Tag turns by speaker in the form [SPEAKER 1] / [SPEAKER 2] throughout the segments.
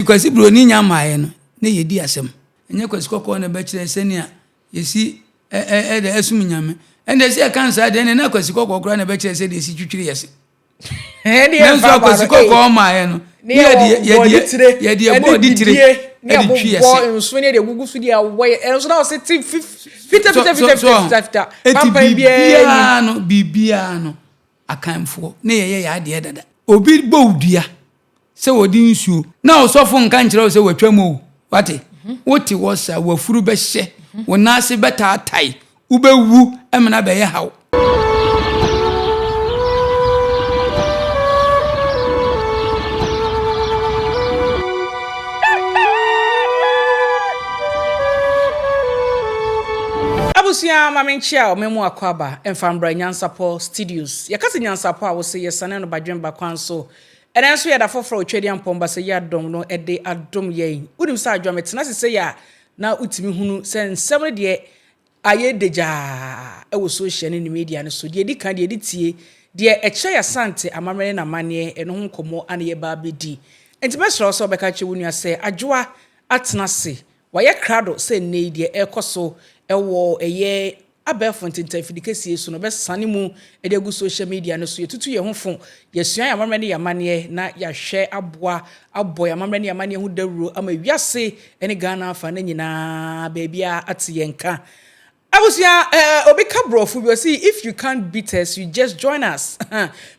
[SPEAKER 1] Kwasi Broni nya mmaeɛ no, na yɛdi asɛm. Ɛnyɛ Kwasi Kɔkɔɔ na ɛbɛkyerɛ sɛnea yɛsi ɛ ɛ ɛsom Nyame. Ɛnde sɛ yɛka no saa deɛ, ɛnde na Kwasi Kɔkɔɔ koraa na ɛbɛkyerɛ sɛdeɛ yɛsi twitwiri yɛn se. Nanso Akwasi Kɔkɔɔ mmaeɛ no, ne yɛde yɛde yɛde ɛbɔ ɔde tire ɛde twi yɛn se.
[SPEAKER 2] Nso ne yɛde gugu so de awɔ yɛ ɛnso na ɔse te fita fita fita fita fita.
[SPEAKER 1] Eti biribiara no biribiara no Akanfoɔ ne yɛyɛ yɛn adeɛ dada. Obi bɔ wo dua sɛ wɔde nsuo na ɔsɔfo nka nkyerɛ wo sɛ watwam o, wate? Wote hɔ saa, w'afuru bɛhyɛ, wo nan ase bɛtaatae, wobɛwu mena abɛyɛ haw.
[SPEAKER 2] Abusua ma menkyea wo memu akwaaba mfa mbra Nyansapɔ Studios. Yɛka sɛ Nyansapɔ a wose yɛsane no badwemba kwan so. Ɛnɛ nso yɛ da foforɔ a Otwadiampɔn Basayi Adom no de adom yɛn. Wonim sɛ Adwoa metena ase sei a na wotumi hunu sɛ nsɛm no deɛ ayɛ dagyaa wɔ social ne ne media no so. Deɛ ɛdi kan, deɛ ɛdi tie, deɛ ɛkyerɛ yɛn Asante amammerɛ ne n'amanneɛ, ɛno ho nkɔmmɔ ana yɛba abɛdi. Enti mɛsrɛ wo sɛ wobɛka akyerɛ wo nua sɛ Adwoa atena ase, wayɛ krado sɛ nnɛ yi deɛ ɛrekɔ so wɔ ɛyɛ abɛɛfo ntentan afidi kɛseɛ yi so no, ɔbɛsane mu de agu social media no so. Yɛtutu yɛn ho fo, yɛasua yɛn amammerɛ ne yɛn amanneɛ na yɛahwɛ aboa abɔ yɛn amammerɛ ne yɛn amanneɛ ho dawuro ama wiase ne Ghana afa no nyinaa baabiara ate yɛn nka. Abusua, eh, obi ka borɔfo bi, ɔse if you can't beat us, you just join us.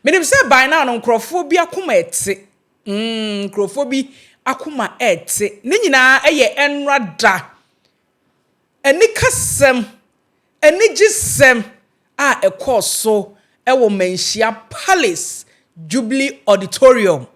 [SPEAKER 2] Menim sɛ by now no nkurɔfoɔ bi akoma ɛte. Mm, nkurɔfoɔ bi akoma ɛte. Ne nyinaa ɛyɛ ɛnora da. Anikasɛm, anigyesɛm a ɛkɔɔ so wɔ Manhyia Palace Jubilee Auditorium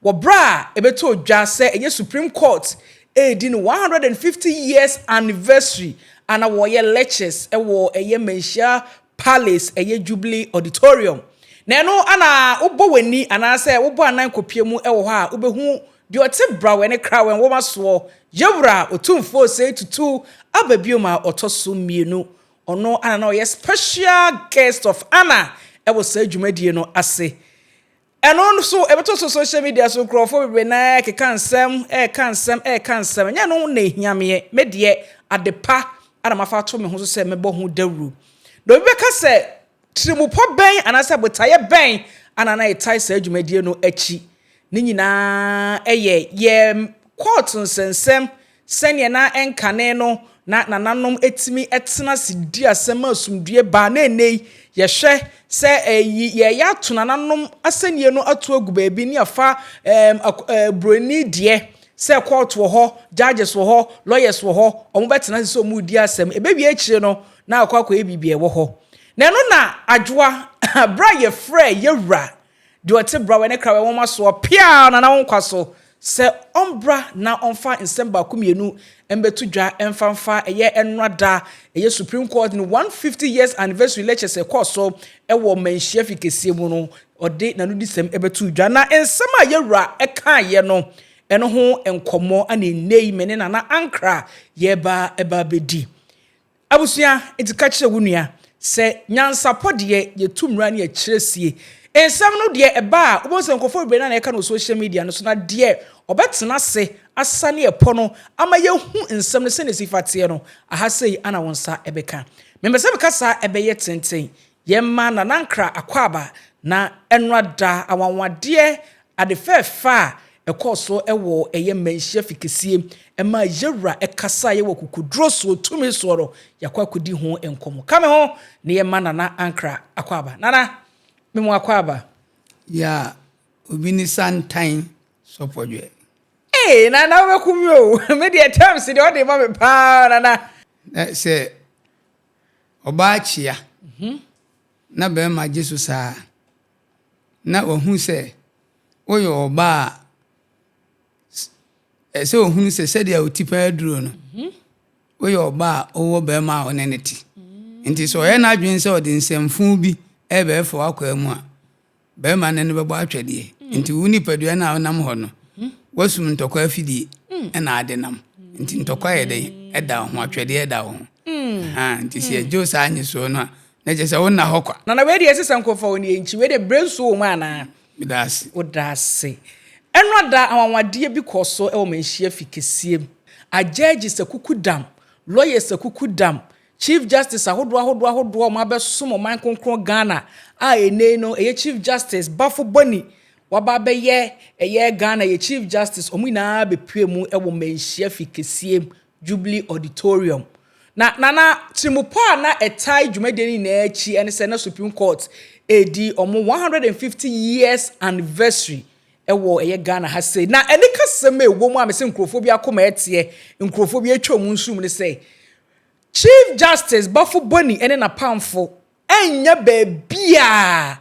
[SPEAKER 2] wɔ berɛ a ɛbɛtɔɔ dwa sɛ ɛyɛ Supreme Court redi ne 150 years anniversary a na wɔreyɛ lectures wɔ ɛyɛ Manhyia Palace ɛyɛ Jubilee Auditorium. Na ɛno ana wobɔ w'ani anaasɛ wobɔ anan kɔpie mu wɔ hɔ a wobɛhu deɛ ɔte Brawɛ ne Krawɛ nwoma soɔ, Yɛwura Otumfoɔ Osei Tutu aba biom a ɔtɔ so mmienu. Ɔno ana na ɔyɛ special guest of honour wɔ saa dwumadie no ase. Ɛno nso ɛbɛtɔ so social media so nkurɔfoɔ bebree no ara ɛkeka nsɛm, ɛreka nsɛm, ɛreka nsɛm. Ɛnyɛ ɛno na ɛhia meɛ. Me deɛ ade pa na mafa ato me ho so sɛ mɛbɔ ho dawuro. Na obi bɛka sɛ tirimupɔ bɛn anaasɛ botaeɛ bɛn ana na ɛtae saa dwumadie no akyi. Ne nyinaa yɛ yɛn kɔɔto nsɛnsɛm sɛdeɛ na ɛnkane no na nananom tumi tena ase di asɛm ma asomdwoeɛ ba, na ɛnnɛ yi yɛhwɛ sɛ ɛyi yɛyɛ ato nananom asɛnnie no ato agu baabi ne afa ɛɛm ɛɛ buroni deɛ sɛ kɔɔto wɔ hɔ, judges wɔ hɔ, lawyers wɔ hɔ, wɔn bɛtena ase sɛ wɔn redi asɛm, ɛbɛwie akyire no na akɔ akɔyɛ biribi a ɛwɔ hɔ. Na ɛno na Adwoa, berɛ a yɛfrɛɛ yɛwura Deɛ ɔte brawɛ ne krawɛ nwoma soɔ, peaa Nana wo nkwa so sɛ ɔmbra na ɔmfa nsɛm baako mmienu mbɛto dwa mfa mfa ɛyɛ ɛnora da ɛyɛ Supreme Court ne 150 years anniversary lectures ɛkɔɔ so ɛwɔ Manhyia fi kɛseɛ mu no ɔde n'anodisɛm ɛbɛtoo dwa na nsɛm a yɛwura ɛkaeɛ no ɛno ho nkɔmmɔ ana ɛnnɛ yi me ne Nana Ankrah yɛreba ɛba abɛdi. Abusua, enti ka kyerɛ wo nua sɛ, Nyansapɔ deɛ, yɛtu mmara ne yɛkyerɛ sie. Nsɛm no deɛ, ɛba a, wobɛhu sɛ nkurɔfoɔ bebree no ara na ɛka no wɔ social media no so, na deɛ ɔbɛtena ase asane ɛpɔ no ama yɛahu nsɛm no sɛdeɛ ɛsi fa teɛ no, aha sei ara na wo nsa bɛka. Mempɛ sɛ meka saa ɛbɛyɛ tenten. Yɛmma Nana Nkra akwaaba na ɛnora da anwanwadeɛ ade fɛɛfɛ a ɛkɔɔ so wɔ ɛyɛ mmanhyia fi kɛsie ɛmaa yɛwura ɛkasaeɛ wɔ kokoduro soɔ tumi soɔ no yɛakɔ akɔdi ho nkɔmmɔ. Ka me ho na yɛmma Nana Ankra akwaaba. Nana, me mo akwaaba.
[SPEAKER 1] Yeah, obi ne santan sɔpɔdwɛ.
[SPEAKER 2] Ee, Nana wobɛku me o. Me deɛ terms deɛ ɔde ma me paa Nana.
[SPEAKER 1] Na sɛ ɔbaa kyea na barima gye so saa na wahu sɛ woyɛ ɔbaa a, ɛsɛ sɛ ohunu sɛ sɛdeɛ wo ti paa duro no, woyɛ ɔbaa a wowɔ barima a wo ne no te. Nti sɛ ɔyɛ n'adwene sɛ ɔde nsɛmfo bi rebɛfa w'akwaa mu a, Barima no ne bɛbɔ atwɛdeɛ. Nti wo nipadua no a wonam hɔ no, woasum ntɔkwa afidie na ade nam. Nti ntɔkwa yɛ dɛn? Ɛda wo ho, atwɛdeɛ da wo ho. Ahaa, nti sɛ yɛgye wo saa nyesoɔ no a, na kyerɛ sɛ wonna hɔ kwa.
[SPEAKER 2] Nana wei deɛ ɛsɛ sɛ nkurɔfoɔ wɔn ani nkyi. Wei deɛ brɛ nsuo wɔ mu anaa?
[SPEAKER 1] Meda ase.
[SPEAKER 2] Woda ase. Ɛno ada anwanwadeɛ bi kɔɔ so wɔ Manhyia fi kɛseɛ mu. Ajudges akukudam, lawyers akukudam, Chief Justice ahodoɔ ahodoɔ ahodoɔ a wɔabɛsom ɔman kronkron Ghana a ɛnnɛ yi no ɛyɛ Chief Justice Bafo Boni waba abɛyɛ ɛyɛ Ghana yɛ Chief Justice wɔn nyinaa bɛpue mu wɔ Manhyia fi kɛseɛ mu Jubilee Auditorium. Na Nana tirimupɔ a na ɛtae dwumadie no nyinaa akyi ne sɛ na Supreme Court ɛredi wɔn 150 years anniversary ɛwɔ ɛyɛ Ghana ha sei. Na anikasɛm a ɛwɔ mu a mese nkurɔfoɔ bi akoma ɛteɛ, nkurɔfoɔ bi atwa wɔn nsu mu ne sɛ, Chief Justice Bafo Boni ne n'apamfo annya baabiara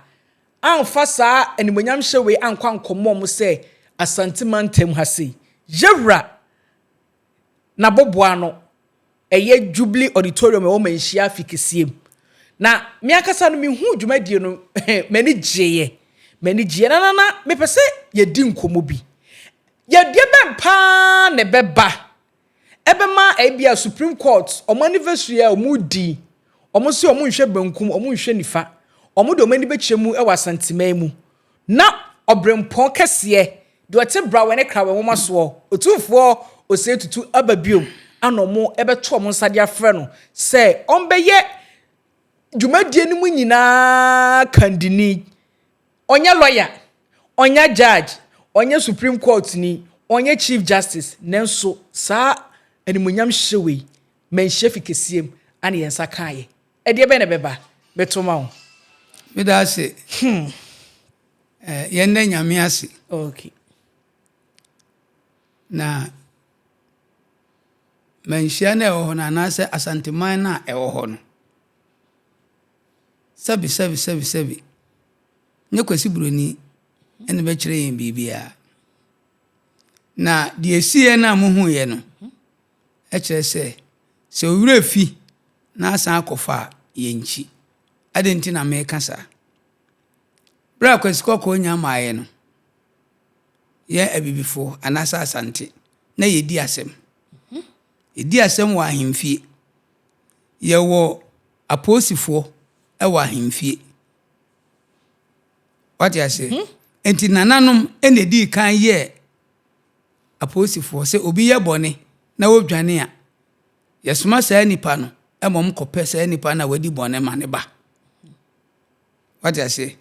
[SPEAKER 2] amfa saa animuonyamhyɛ wei ankɔ ankɔmmɔ wɔn sɛ Asante mantam ha sei. Yɛwura n'aboboano ɛyɛ Jubilee Auditorium ɛwɔ Manhyia afi kɛseɛ mu. Na me ankasa no mehu dwumadie no m'ani gyeeɛ. M'ani gyeeɛ na nana mepɛ sɛ yɛdi nkɔmmɔ bi. Yɛdeɛ bɛn paa na ɛbɛba ɛbɛma ebi a Supreme Court ɔmo anniversary a ɔmo di ɔmo sɛ ɔmo nhwɛ benkum ɔmo nhwɛ nifa ɔmo de ɔmo ani bɛkyerɛ mu ɛwɔ Asanteman mu na ɔbrɛmpɔn kɛseɛ deɛ ɔte brawɛ ne krawɛ nwoma soɔ Otumfoɔ Osei Tutu aba biom ana ɔmo ɛbɛto ɔmo nsa de afrɛ no sɛ ɔmbɛyɛ dwumadie no mu nyinaa kandini. Ɔnyɛ lawyer, ɔnyɛ judge, ɔnyɛ Supreme Court ni, ɔnyɛ Chief Justice, nanso saa animuonyam hyɛ wei Manhyia fi kɛseɛ mu ana yɛn nsa kaeɛ. Ɛdeɛ bɛn na ɛbɛba bɛto ma wo?
[SPEAKER 1] Meda ase. Yɛnnɛ Nyame ase. Na Manhyia no a ɛwɔ hɔ no anaasɛ Asanteman no a ɛwɔ hɔ no, sɛbi sɛbi sɛbi sɛbi, nyɛ Kwasi Buroni ɛna bɛkyerɛ yɛn biribiara. Na deɛ esiiɛ no a muhuiɛ no, ɛkyerɛ sɛ sɛ owura fi na asan akɔfa a yɛnkyi. Adɛn nti na meka saa? Berɛ a Kwasi Kɔkɔɔ nya maaeɛ no, yɛn abibifoɔ anaasɛ Asante na yɛdi asɛm. Yɛdi asɛm wɔ ahemfie. Yɛwɔ apolisifoɔ wɔ ahemfie. Wate aseɛ? Nti nananom na ɛdii kan yɛɛ apolisifoɔ sɛ obi yɛ bɔne na wɔdwane a, yɛsoma saa nipa no ma ɔmo kɔpɛ saa nipa no a wadi bɔne ma ne ba. Wate aseɛ?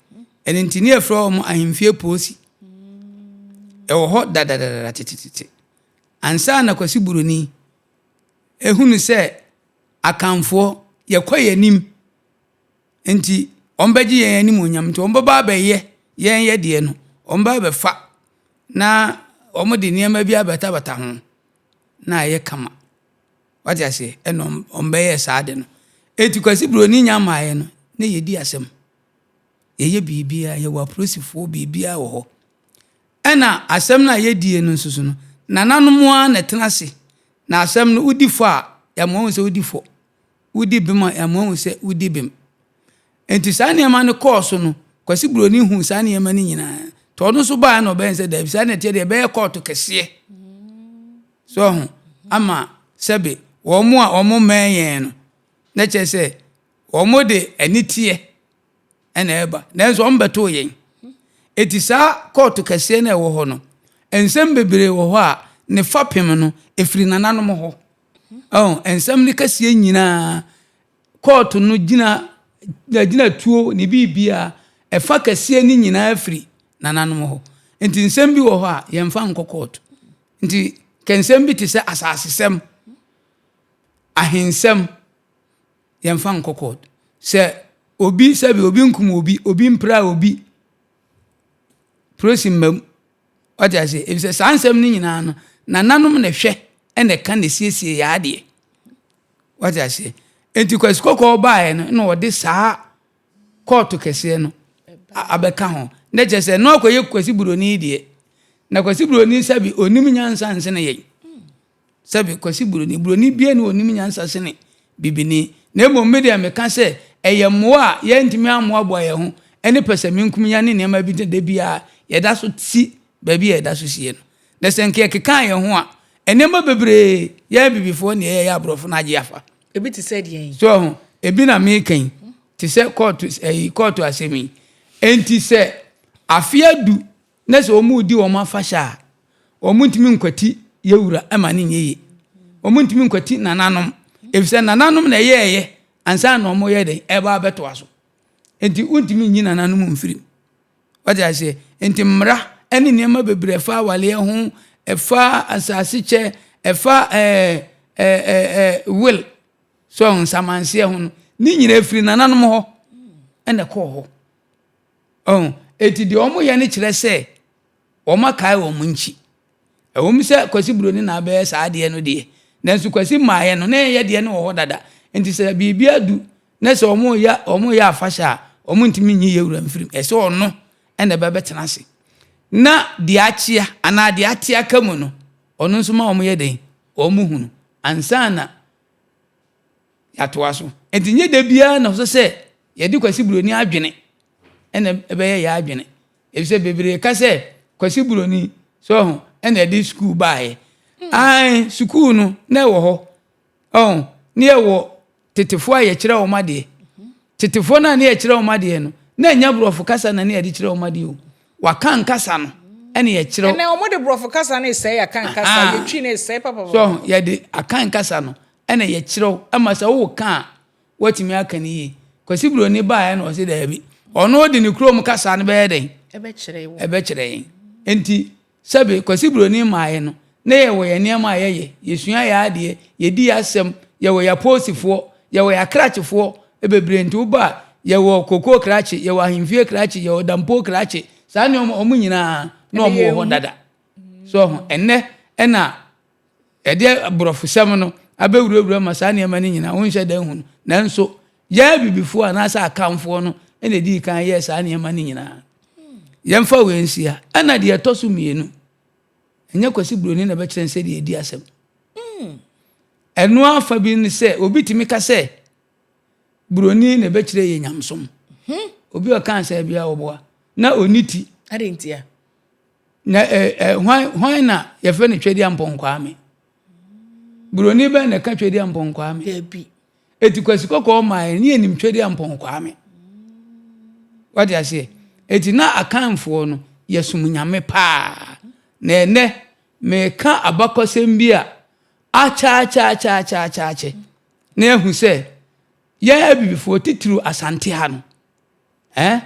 [SPEAKER 1] Ɛno nti ne yɛfrɛ wɔn ahemfie polisi. Ɛwɔ hɔ dadadada tetetete. Ansa na Kwasi Buroni ehunu sɛ Akanfoɔ yɛkɔ yɛn anim nti wɔn bɛgye yɛn animuonyam nti wɔn bɛba abɛyɛ yɛn yɛ deɛ no wɔn bɛba abɛfa na wɔn de nneɛma bi abɛtabata ho na ayɛ kama. Wate aseɛ? Ɛna wɔn bɛyɛ saa de no. Eti Kwasi Buroni nya maaeɛ no na yɛdi asɛm. Yɛyɛ biribiara, yɛwɔ apolisifoɔ biribiara wɔ hɔ. Ɛna asɛm no a yɛdie no nso so no, nananom ara na ɛtena ase. Na asɛm no wodi fɔ a, yɛama wɔn sɛ wodi fɔ. Wodi bem a, yɛama wɔn sɛ wodi bem. Nti saa nneɛma no kɔɔ so no, Kwasi Buroni hu saa nneɛma no nyinaa. Nti ɔno nso baa na ɔbɛn sɛ daabi saa na ɛteɛ deɛ ɛbɛyɛ kɔɔto kɛseɛ. So ɔho ama sɛbe wɔn a wɔn mmɛn yɛn no, na kyerɛ sɛ wɔn de aniteɛ ɛna ɛba. Nanso wɔn bɛtoo yɛn. Eti saa kɔɔto kɛseɛ no a ɛwɔ hɔ no, nsɛm bebree wɔ hɔ a ne fapem no efiri nananom hɔ. Ɔho nsɛm no kɛseɛ nyinaa kɔɔto no gyina gyina tuo ne biribiara ɛfa kɛseɛ no nyinaa firi nananom hɔ. Nti nsɛm bi wɔ hɔ a yɛmfa nkɔ kɔɔto. Nti kɛnsɛm bi te sɛ asasesɛm, ahensɛm, yɛmfa nkɔ kɔɔto. Sɛ obi sɛbi obi nkum obi, obi mpira obi, polisi mma mu. Wate aseɛ? Efisɛ saa nsɛm no nyinaa no, nananom na ɛhwɛ ɛna ɛka na esiesie yɛ adeɛ. Wate aseɛ? Nti Kwasi Kɔkɔɔ baeɛ no na ɔde saa kɔɔto kɛseɛ no abɛka ho. Na kyerɛ sɛ na ɔkɔyɛ Kwasi Buroni deɛ. Na Kwasi Buroni sɛbi onim nyansa nsene yɛn. Sɛbi Kwasi Buroni, Buroni bia ne onim nyansa sene bibini. Na mmom me deɛ meka sɛ ɛyɛ mmoa a yɛntumi ammoaboa yɛn ho ne pɛsɛmenkominya ne nneɛma bi nti da biara yɛda so si baabi a yɛda so sie no. Na sɛ nka yɛkekaa yɛn ho a, nneɛma bebree yɛn abibifoɔ ne yɛyɛ aborɔfo no agye afa.
[SPEAKER 2] Ebi te sɛ deɛn?
[SPEAKER 1] So ho, ebi na meka yi, te sɛ kɔɔto ɛyi kɔɔto asɛm yi. Enti sɛ afe adu na sɛ wɔredi wɔn afahyɛ a, wɔntumi nkwati yɛwura ma no nyɛ yie. Wɔntumi nkwati nananom, efisɛ nananom na ɛyɛɛyɛ ansa na wɔyɛ dɛn ɛreba abɛtoa so. Enti wontumi nyi nananom mfiri mu. Wate aseɛ? Enti mmara ne nneɛma bebree ɛfa awaleɛ ho, ɛfa asase kyɛ, ɛfa ɛɛ ɛɛ ɛɛ will, so nsamanseɛ ho no, ne nyinaa firi nananom hɔ ɛna ɛkɔɔ hɔ. Ɔho, eti deɛ wɔyɛ no kyerɛ sɛ wɔakae wɔn nkyi. Ɛwom sɛ Kwasi Buroni na abɛyɛ saa adeɛ no deɛ, nanso Kwasi mmaeɛ no, na yɛn deɛ no wɔ hɔ dada. Nti sɛ biribi adu na sɛ wɔreyɛ wɔreyɛ afahyɛ a, wɔntumi nyi yɛn wura mfiri mu. Ɛsɛ ɔno na ɛbɛbɛtena ase. Na deɛ akyea anaa deɛ ate aka mu no, ɔno nso ma wɔyɛ dɛn? Wɔhunu ansa na yɛatoa so. Nti nyɛ da biara na ɛsɛ sɛ yɛde Kwasi Buroni adwene na ɛbɛyɛ yɛn adwene. Efisɛ bebree ka sɛ Kwasi Buroni sɛ ɔho ɛna ɛde sukuu baeɛ. Ae, sukuu no na ɛwɔ hɔ. Ɔho, ne yɛwɔ tetefoɔ a yɛkyerɛ wɔn adeɛ. Tetefoɔ no a ne yɛkyerɛ wɔn adeɛ no, na ɛnyɛ borɔfo kasa na ne yɛde kyerɛ wɔn adeɛ o. Wakan kasa no ɛna yɛkyerɛ.
[SPEAKER 2] Ɛnɛ wɔn de borɔfo kasa no resɛe akan kasa, yɛtwi no resɛe papapapa.
[SPEAKER 1] So ɔho, yɛde akan kasa no ɛna yɛkyerɛw ɛma sɛ woka a Watumi aka no yie. Kwasi Broni baeɛ na ɔse daabi. Ɔno de ne kurom kasa no bɛyɛ dɛn? Ɛbɛkyerɛ yɛn. Enti sɛbe Kwasi Broni maaeɛ no, na yɛwɔ yɛn nneɛma a yɛyɛ. Yɛsua yɛn adeɛ, yɛdi yɛn asɛm, yɛwɔ yɛn apolisifoɔ, yɛwɔ yɛn akrakyefoɔ bebree. Nti woba a, yɛwɔ kokoo krakye, yɛwɔ ahemfie krakye, yɛwɔ dampo krakye. Saa nneɛma wɔn nyinaa na wɔn wɔ hɔ dada. So ho ɛnnɛ ɛna Yɛde aborɔfosɛm no abɛwurawura ma saa nneɛma no nyinaa, wonhyɛ da nhu no. Nanso yɛn abibifoɔ anaasɛ akanfoɔ no na ɛdii kan yɛɛ saa nneɛma no nyinaa. Yɛmfa wei nsi ha. Ɛna deɛ ɛtɔ so mmienu, ɛnyɛ Kwasi Buroni na ɛbɛkyerɛ no sɛdeɛ ɛdi asɛm. Ɛno afa bi ne sɛ obi tumi ka sɛ Buroni na ɛbɛkyerɛ yɛ nyamesom. Obi a ɔka sɛ bia ɔboa na ɔnni ti.
[SPEAKER 2] Adɛn ntia?
[SPEAKER 1] Na ɛ ɛ hwan hwan na yɛfrɛ no Twedeampɔn Kwame? Buroni bɛn na ɛka Twedeampɔn Kwame?
[SPEAKER 2] Dabi.
[SPEAKER 1] Eti Kwasi Kɔkɔɔ maa yɛn ne yɛnim Twedeampɔn Kwame. Wate aseɛ? Eti na Akanfoɔ no yɛsom Nyame paa. Na ɛnɛ meka abakɔsɛm bi a akyɛakyɛakyɛakyɛakyɛ na yɛahu sɛ yɛn Abibifoɔ titiriw Asante ha no, eh,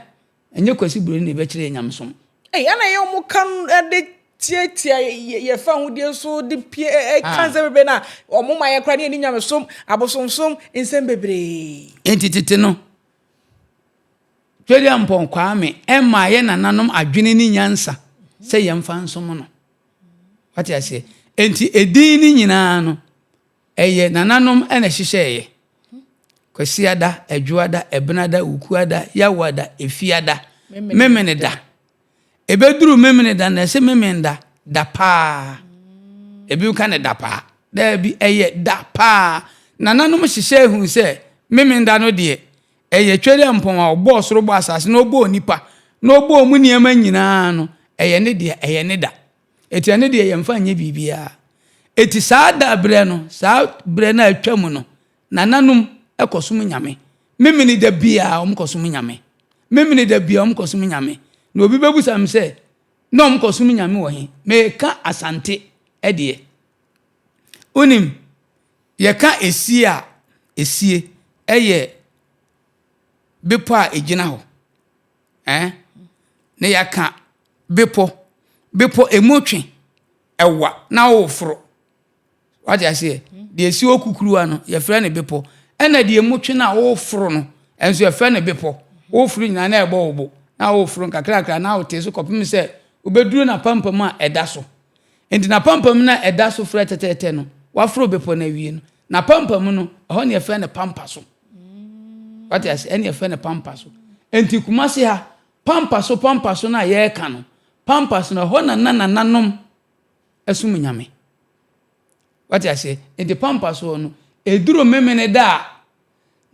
[SPEAKER 1] Ɛnyɛ Kwasi Broni na ɛbɛkyerɛ yɛn nyamesom.
[SPEAKER 2] Ei, ɛna yɛ wɔn ka de tiatia yɛ fa ahodie so de pie ɛka ah. nsɛm bebree na wɔn ma yɛ kora ne yɛ ni nyamesom abosomsom nsɛm bebree.
[SPEAKER 1] Enti tete no, Twedeampɔn Kwame ɛmaa yɛ nananom adwene ne nyansa sɛ yɛmfa nsom no. Wate aseɛ? Enti edin no nyinaa no, Ɛyɛ nananom na ɛhyehyɛeɛ. Kwasiada, Adwoada, Ɛbenada, Wukuada, Yawoada, Efiada, Memeneda. Ɛbɛduru Memeneda no, ɛsɛ Memenda da paa. Ebi ka no da paa. Daabi, ɛyɛ da paa. Nananom hyehyɛe huu sɛ Memenda no deɛ, ɛyɛ Twereampɔn a ɔbɔɔ soro bɔɔ asase na ɔbɔɔ nnipa na ɔbɔɔ mu nneɛma nyinaa no, ɛyɛ ne deɛ, ɛyɛ ne da. Enti ɛno deɛ yɛmfa nyɛ biribiara. Enti saa da berɛ no, saa berɛ no a atwa mu no, nananom kɔsom Nyame. Memene da biara wɔkɔsom Nyame. Memene da biara wɔkɔsom Nyame. Na obi bɛbusa me sɛ, na wɔkɔsom Nyame wɔ he? Meka Asante deɛ. Wonim, yɛka esie a, esie yɛ bepɔ a ɛgyina hɔ. Ɛn, na yɛaka bepɔ, bepɔ emu twe, ɛwa na woforo. Wate aseɛ? Deɛ esi hɔ kukuruwa no, yɛfrɛ no bepɔ. Ɛna deɛ emu twe no a woforo no, ɛnso yɛfrɛ no bepɔ. Woforo nyinaa na ɛbɔ wo bo, na woforo nkakrakra na wote so kɔpem sɛ wobɛduru n'apampam a ɛda so. Nti n'apampam no a ɛda so frɛ tɛtɛɛtɛ no, waforo bepɔ no awie no, n'apampam no, ɛhɔ na yɛfrɛ no pampa so. Wate ase? Ɛne yɛfrɛ no pampa so. Nti Kumasi ha, pampa so pampa so no a yɛreka no, pampa so no, ɛhɔ na na nananom som Nyame. Wate aseɛ? Nti pampa soɔ no, ɛduru Memene da a,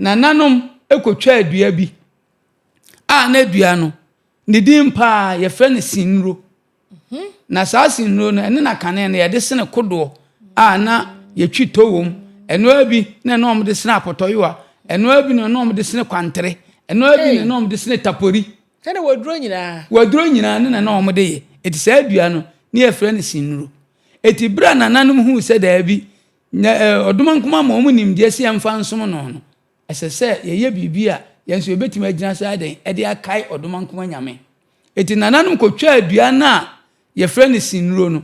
[SPEAKER 1] nananom kɔtwaa dua bi a na dua no, ne din paa yɛfrɛ no sinnuro. Na saa sennuro no, ɛne na kane no yɛde sene kodoɔ a na yɛtwi tɔ wom. Ɛno ara bi na ɛna wɔde sene apɔtɔyowa. Ɛno ara bi na ɛna wɔde sene kwantere. Ɛno ara bi na ɛna wɔde sene tapori.
[SPEAKER 2] Sɛde wɔaduro nyinaa.
[SPEAKER 1] Wɔaduro nyinaa ne na ɛna wɔde yɛ. Enti saa dua no, ne yɛfrɛ no sinnuro. Enti berɛ a nananom huu sɛ daabi, na Ɔdomankoma ama wɔn nimdeɛ sɛ yɛmfa nsom no no, ɛsɛ sɛ yɛyɛ biribi a yɛn nso yɛbɛtumi agyina so ayɛ dɛn de akae Ɔdomankoma Nyame. Enti nananom kɔtwaa dua no a yɛfrɛ no sinnuro no.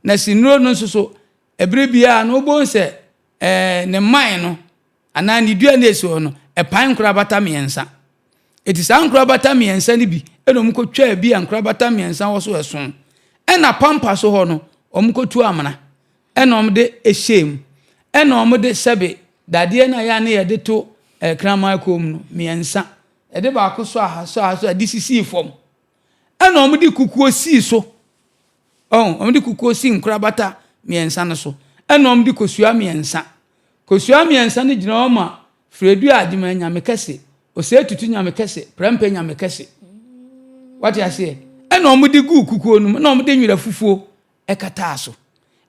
[SPEAKER 1] Na sinnuro no nso so, ɛberɛ biara no wobɛhu sɛ ne mman no anaa ne dua no a ɛsi hɔ no, ɛpae nkorabata mmiɛnsa. Enti saa nkorabata mmiɛnsa no bi na wɔkɔtwaa bi a nkorabata mmiɛnsa wɔ so ɛso. Ɛna pampa so hɔ no, wɔkɔtu amena ɛna wɔde hyɛɛ mu. Ɛna wɔde sɛbe dadeɛ no a yɛ a ne yɛde to kraman kɔn mu no mmiɛnsa. Yɛde baako sɔ aha, sɔ aha, sɔ aha de sisii fam. Ɛna wɔde kukuo sii so. Ɔho, wɔde kukuo sii nkorabata mmiɛnsa no so. Ɛna wɔde kosua mmiɛnsa. Kosua mmiɛnsa no gyina hɔ ma Fredua Agyeman Nyame Kɛse, Osei Tutu Nyame Kɛse, Prɛmpɛ Nyame Kɛse. Wate aseɛ? Ɛna wɔde guu kukuo no mu, ɛna wɔde nwera fufuo ɛkataa so.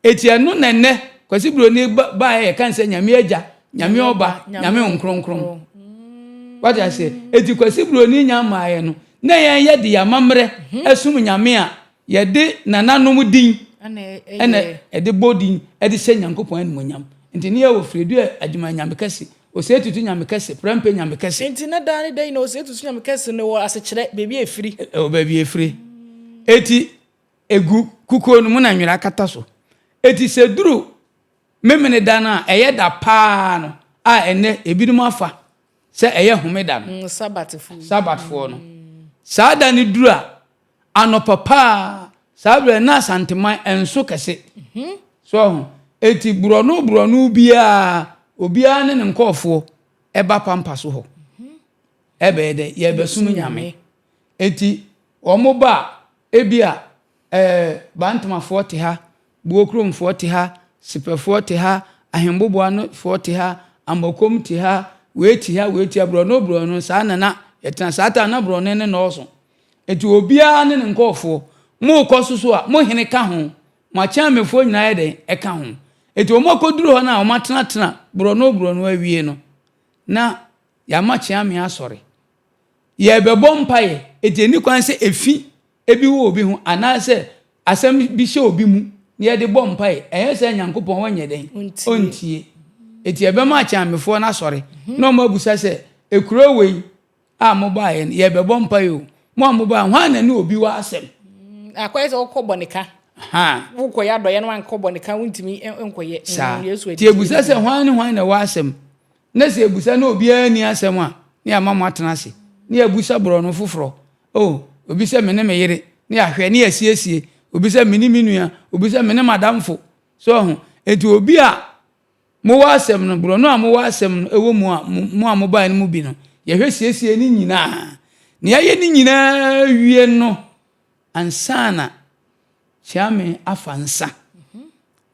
[SPEAKER 1] Eti ɛno na ɛnɛ Kwasi Buroni baeɛ yɛka sɛ Nyame Agya, Nyame Ɔba, Nyame Honhom Kronkron. Wate aseɛ? Eti Kwasi Buroni nya mmaeɛ no, na yɛn yɛde yɛn amammerɛ ɛsom Nyame a yɛde nananom din ɛna ɛde bɔ din ɛde hyɛ Nyankopɔn animuonyam. Nti ne yɛwɔ Firedua Agyeman Nyame Kɛse, Osei Tutu Nyame Kɛse, Prɛmpɛ Nyame Kɛse.
[SPEAKER 2] Nti na daa ne da nyinaa Osei Tutu Nyame Kɛse no wɔ asekyerɛ, baabi a ɛfiri.
[SPEAKER 1] Ɛwɔ baabi a ɛfiri. Eti Egu kukuo no mu na nwera kata so. Enti sɛ ɛduru Memeneda no a ɛyɛ da paa no a ɛnnɛ ebinom afa sɛ ɛyɛ Homeda no, Sabatfoɔ no, saa da no duru a, anɔpa paa, saa berɛ na Asanteman nso kɛse. So ahu? Enti borɔno borɔno biara, obiara ne ne nkurɔfoɔ ɛba pampa so hɔ. Ɛbɛyɛ dɛ yɛrebɛsom Nyame. Enti wɔn ba a, Ebia ɛɛ Bantamafoɔ te ha, Buokuromfoɔ te ha, Sepɛfoɔ te ha, Ahemboboanofoɔ te ha, Amakom te ha, wei te ha, wei te ha, borɔno borɔno, saa na na yɛtena. Saa ta na borɔno ne nnɔɔso. Enti obiara ne ne nkurɔfoɔ. Morekɔ so so a, mo hene ka ho, mo akyeamefoɔ nyinaa yɛ dɛn? Ɛka ho. Enti wɔakɔduru hɔ no a wɔatenatena borɔno borɔno awie no, na yɛama kyeame asɔre. Yɛrebɛbɔ mpaeɛ, enti ɛnni kwan sɛ efi bi wɔ obi ho anaasɛ asɛm bi hyɛ obi mu na yɛde bɔ mpaeɛ. Ɛnyɛ sɛ Nyankopɔn ɔnyɛ dɛn? Ɔntie. Enti yɛbɛma akyeamefoɔ no asɔre na wɔn abusa sɛ, Ekuro wei a mobaeɛ no, yɛrebɛbɔ mpaeɛ o, mo a mobaeɛ, hwan na ne obi wɔ asɛm?
[SPEAKER 2] Akɔyɛ sɛ wokɔ bɔ ne ka. Wokɔyɛ adɔeɛ no wankɔ bɔ ne ka, wontumi nkɔyɛ.
[SPEAKER 1] Saa. Nti yɛbusa sɛ hwan ne hwan na ɛwɔ asɛm? Na sɛ yɛbusa na obiara nni asɛm a, na yɛama mo atena ase, na yɛabusa borɔno foforɔ. Oh, obi sɛ me ne me yere, na yɛahwɛ, na yɛasiesie. Obi sɛ me ne me nua, obi sɛ me ne m'adamfo. So ahu? Enti obi a mowɔ asɛm no, borɔno a mowɔ asɛm no wɔ mu a, mo a mobae no mu bi no, yɛhwɛ siesie ne nyinaa. Na yɛayɛ ne nyinaa wie no, ansa na Kyeame afa nsa.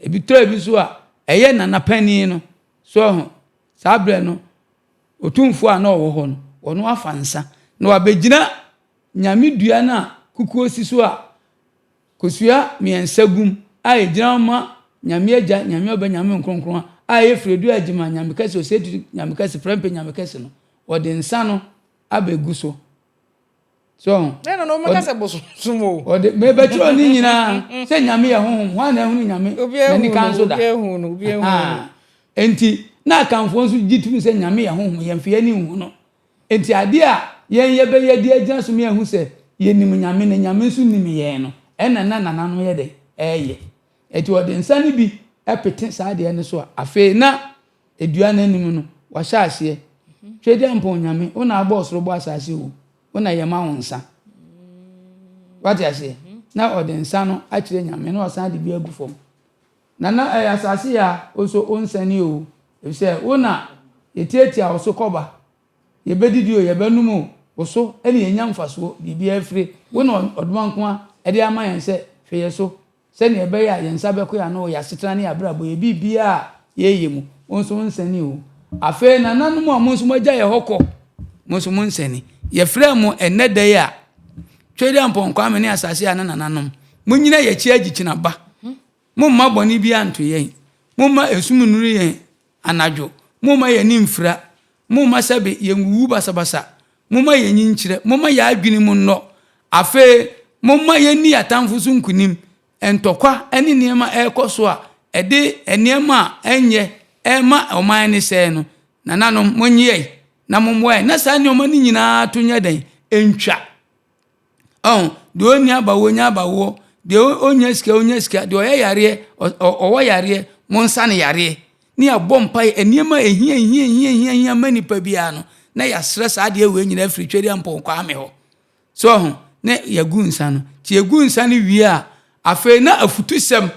[SPEAKER 1] Ebi tɔ ebi so a, ɛyɛ nana panin no. So ahu? Saa berɛ no, otumfoɔ a na ɔwɔ hɔ no, ɔno afa nsa na wabɛgyina nyame dua no a kukuo si so a kosua mmiɛnsa gum a ɛgyina hɔ ma Nyame Agya, Nyame Ɔba, Nyame Nkronkron a ɛyɛ Firedua Agyima, Nyame Kɛse, Osetu Nyame Kɛse, Prɛmpɛ Nyame Kɛse no, wɔde nsa no abɛgu so. So ho.
[SPEAKER 2] Ɛna na wɔn kasa bosomsom o.
[SPEAKER 1] Ɔde mebɛkyerɛ ne nyinaa sɛ Nyame yɛ honhom. Hwan na ehunu Nyame n'ani kan so da? Enti na Akanfoɔ nso gye tom sɛ Nyame yɛ honhom, yɛmfa yɛn ani nhu no. Enti adeɛ a yɛn yɛbɛyɛ de agyina so ma yɛahu sɛ yɛnim Nyame na Nyame nso nim yɛn no, ɛna na nananom yɛ dɛn? Ɛyɛ. Enti wɔde nsa no bi pete saa adeɛ no so a, afei na Dua no anim no, wɔahyɛ aseɛ. Tweaduampɔn Nyame, wo na abɔ ɔsoro bɔ asase o, wo na yɛma wo nsa. Wate aseɛ? Na ɔde nsa no akyerɛ Nyame na ɔsan de bi agu fam. Nana ɛyɛ asase yɛ a, wo nso wo nsa ni o, efisɛ wo na yɛtiatia wo so kɔba, yɛbɛdidi o, yɛbɛnom o, wo so na yɛnya mfasoɔ, biribiara fire. Wo na Ɔdomankoma de ama yɛn sɛ hwɛ yɛ so. Sɛnea ɛbɛyɛ a yɛn nsa bɛkɔ yɛn ano wɔ yɛn asetena ne yɛn abrabɔ, yɛn biribiara a yɛreyɛ mu, wo nso wo nsani o. Afei nananom a mo nso moagya yɛn hɔ kɔ, mo nso mo nsani. Yɛfrɛɛ mo ɛnnɛ da yi a, Tweduampɔn Kwame ne asase a ne nananom, monnyina yɛn akyi agyikyina ba. Momma bɔne biara nto yɛn. Momma esum nnuru yɛn anadwo. Momma yɛn ani mfira. Momma sɛbe yɛnwuwu basabasa. Momma yɛnyi nkyerɛ. Momma yɛn adwene mu nnɔ. Afei, Momma yɛnni atamfo so nkonim. Ntɔkwa ne nneɛma a ɛrekɔ so a ɛde nneɛma a ɛnyɛ rema ɔman no sɛe no, nananom, monnye yɛn na mommoa yɛn na saa nneɛma no nyinaa to nyɛ dɛn? Ɛntwa. Ɔho, deɛ ɔnni abawoɔ nya abawoɔ, deɛ ɔnnya sika ɔnya sika, deɛ ɔyɛ yareɛ ɔwɔ yareɛ, monsa no yareɛ. Ne yɛabɔ mpaeɛ, nneɛma a ɛhia hia hia hia hia ma nipa biara no, na yɛasrɛ saa adeɛ wei nyinaa afiri Twedeampɔn Kwame hɔ. So ɔho, na yɛagu nsa no. Nti yɛgu nsa no wie a, afei na afutusɛm,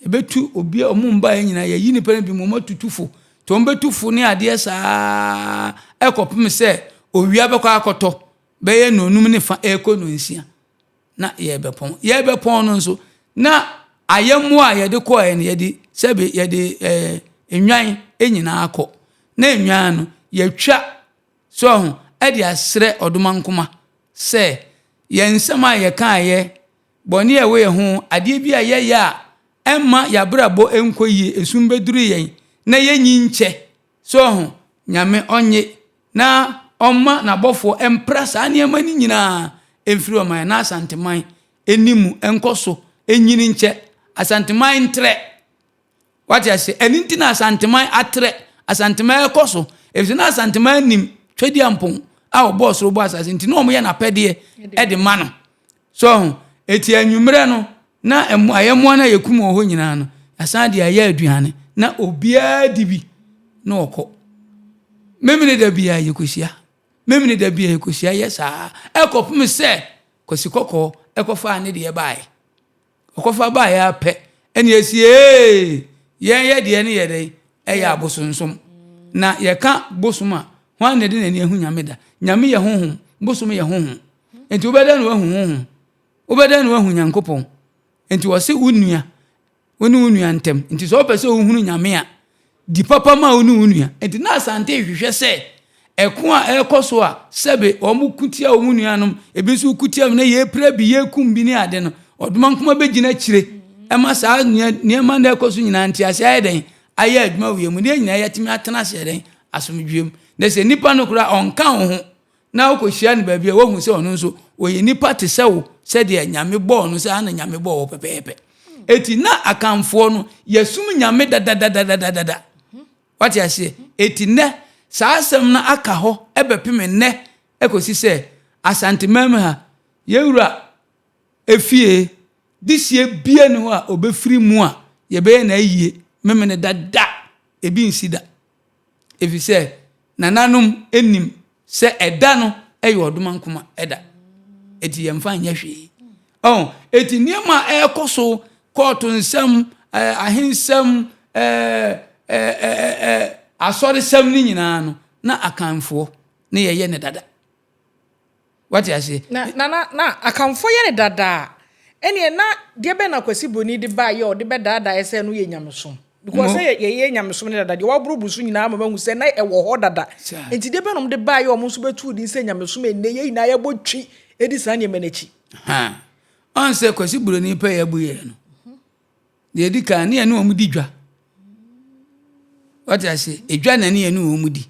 [SPEAKER 1] yɛbɛtu obi a wɔn mbaeɛ nyinaa, yɛyi nipa no bi mu, wɔn atutu fo. Nti wɔn bɛtu fo ne adeɛ saa ɛkɔpem sɛ owia bɛkɔ akɔtɔ bɛyɛ nnɔnum ne fa ɛrekɔ nnɔnsia na yɛrebɛpɔn. Yɛrebɛpɔn no nso, na ayɛmmoa a yɛde kɔɛ no, yɛde sɛbe yɛde ɛɛ nnwan nyinaa kɔ. Na nnwan no, yɛtwa So ahu? De asrɛ ɔdomankoma sɛ, yɛn nsɛm a yɛkaeɛ, bɔne a ɛwɔ yɛn ho, adeɛ bi a yɛyɛ a ɛmma yɛn abrabɔ nkɔ yie, esum bɛduru yɛn, na yɛnyi nkyɛ. So ahu? Nyame ɔnnye na ɔmma n'abɔfoɔ mpra saa nneɛma no nyinaa mfiri ɔman na Asanteman nni mu nkɔ so nyini nkyɛ. Asanteman ntrɛ. Wate ase? Ɛno nti na Asanteman atrɛ, Asanteman ɛkɔ so. Efisɛ na Asanteman nim Twedeampɔn a ɔbɔɔ soro bɔɔ asase nti na wɔyɛ n'apɛdeɛ de ma no. So ho, eti anwummerɛ no na ayɛmmoa no a yɛkum wɔ hɔ nyinaa no, yɛasan de ayɛ aduane na obiara di bi na ɔkɔ. Memene da biara yɛkɔhyia. Memene da biara yɛkɔhyia yɛ saa ɛkɔpem sɛ Kwasi Kɔkɔɔ ɛkɔfaa ne deɛ baeɛ. Ɔkɔfa baeɛ ara pɛ ɛna yɛsi ee yɛn yɛ deɛ no yɛ dɛn ɛyɛ abosonsom na yɛka bosom a hwan na ɛde n'ani ahu nyame da nyame yɛ honhom bosom yɛ honhom nti wobɛdɛn na wahu honhom wobɛdɛn na wahu nyankopɔn nti wɔse wo nua wo ne wo nua ntam nti sɛ wopɛ sɛ wohunu nyame a Di papa ma wo ne wo nua. Enti na Asante rehwehwɛ sɛ ɛko a ɛrekɔ so a sɛbe wɔko tia wɔn nuanom, ebi nso ko tia wɔn na yɛrepira bi, yɛrekum bi ne ade no, Ɔdomankoma bɛgyina akyire ma saa nneɛma na ɛkɔ so nyinaa ntease ayɛ dɛn ayɛ adwuma wɔ yɛn mu na yɛn nyinaa yɛatumi atena ase dɛn asomdwoeɛ mu. Na sɛ nipa no koraa ɔnka wo ho na wokɔhyia no baabi a woahu sɛ ɔno nso ɔyɛ nipa te sɛ wo sɛdeɛ Nyame bɔɔ no sɛ ana Nyame bɔɔ wɔ pɛpɛɛpɛ. Eti na Akanfoɔ no yɛsom Nyame dadadadadada. Wate aseɛ? Eti nnɛ saa asɛm no aka hɔ ɛbɛpem nnɛ ɛkɔsi sɛ Asanteman mu ha yɛn wura efie dehyeɛ bia ni hɔ a ɔbɛfiri mu a yɛbɛyɛ no ayie memene dada ebi nsi da. Efisɛ nananom nim sɛ ɛda no yɛ ɔdomankoma da. Enti yɛmfa nyɛ hwee. Ɔn, enti nneɛma a ɛrekɔ so, kɔɔto nsɛm, ahensɛm, asɔresɛm no nyinaa no, na Akanfoɔ ne yɛyɛ no dada. Wate aseɛ?
[SPEAKER 2] Na, na, na, na Akanfoɔ yɛ no dada a, ɛneɛ na deɛ bɛn na Kwasi Broni de baeɛ a ɔde bɛdaadaeɛ sɛ ɛno yɛ nyamesom? Because sɛ yɛyɛ nyamesom no dada, deɛ waboroboro so nyinaa ama mahu sɛ na ɛwɔ hɔ dada. Nti deɛ bɛn na wɔde baeɛ a wɔn nso bɛtoo din sɛ nyamesom a ɛnnɛ yɛn nyinaa yɛbɔ twi di saa nneɛma no akyi?
[SPEAKER 1] Ha. Ɔn sɛ Kwasi Broni pɛ yɛ abu yɛn no. Deɛ ɛdi kan, ne yɛne wɔn di dwa. Wate ase? Edwa na ne yɛne wɔn di.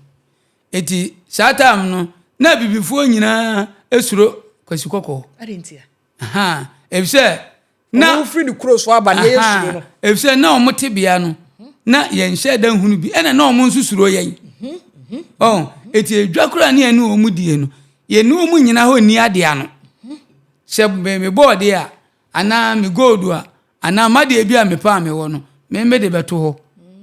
[SPEAKER 1] Eti saa time no, na abibifoɔ nyinaa esuro Kwasi Kɔkɔɔ. Efisɛ
[SPEAKER 2] na wɔn firi ne kuro so aba na yɛ suro no.
[SPEAKER 1] Efisɛ na wɔn tebea no, na yɛn hyɛ da nhunu bi, ɛna na wɔn nso suro yɛn. Ɔn, eti edwa koraa ne yɛne wɔn die no, yɛne wɔn nyina hɔ nni adeɛ ano. Sɛ mebɔ ɔdeɛ a, anaa me gold a, anaa m'adeɛ bi a mepɛ a mewɔ no, me mede bɛto hɔ.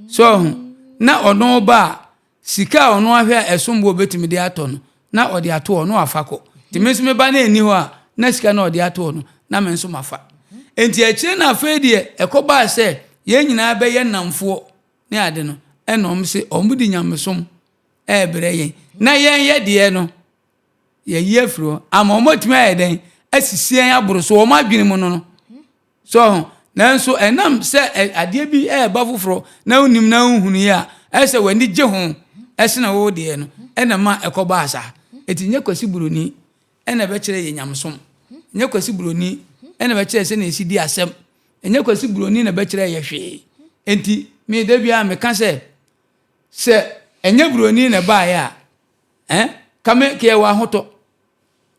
[SPEAKER 1] So ɔho, na ɔno ba a, sika a ɔno ahwɛ a ɛsom bo a obetumi de atɔ no, na ɔde ato hɔ na wafa kɔ. Nti me nso meba na ɛnni hɔ a, na sika no a ɔde ato hɔ no, na me nso mafa. Nti akyire no afei deɛ ɛkɔbaa sɛ yɛn nyinaa bɛyɛ nnamfoɔ ne ade no, ɛna wɔn se wɔn de nyamesom ɛrebrɛ yɛn. Na yɛn yɛ deɛ no, yɛyi afiri hɔ ama wɔn atumi ayɛ dɛn asisi yɛn aboro so wɔn adwene mu no no so ho nanso ɛnam sɛ adeɛ bi ɛreba foforɔ na wonim na wohunu yi a ɛsɛ sɛ w'ani gye ho ɛsene wo deɛ no ɛna ma ɛkɔbaa saa ɛti nyɛ Kwasi Buroni ɛna ɛbɛkyerɛ yɛ nyamesom nyɛ Kwasi Buroni ɛna ɛbɛkyerɛ sɛ na ɛsi di asɛm ɛnyɛ Kwasi Buroni na ɛbɛkyerɛ yɛ hwee enti me da biara meka sɛ sɛ ɛnyɛ Buroni na ɛbaeɛ a Eh, ka me, ka yɛwɔ ahotɔ.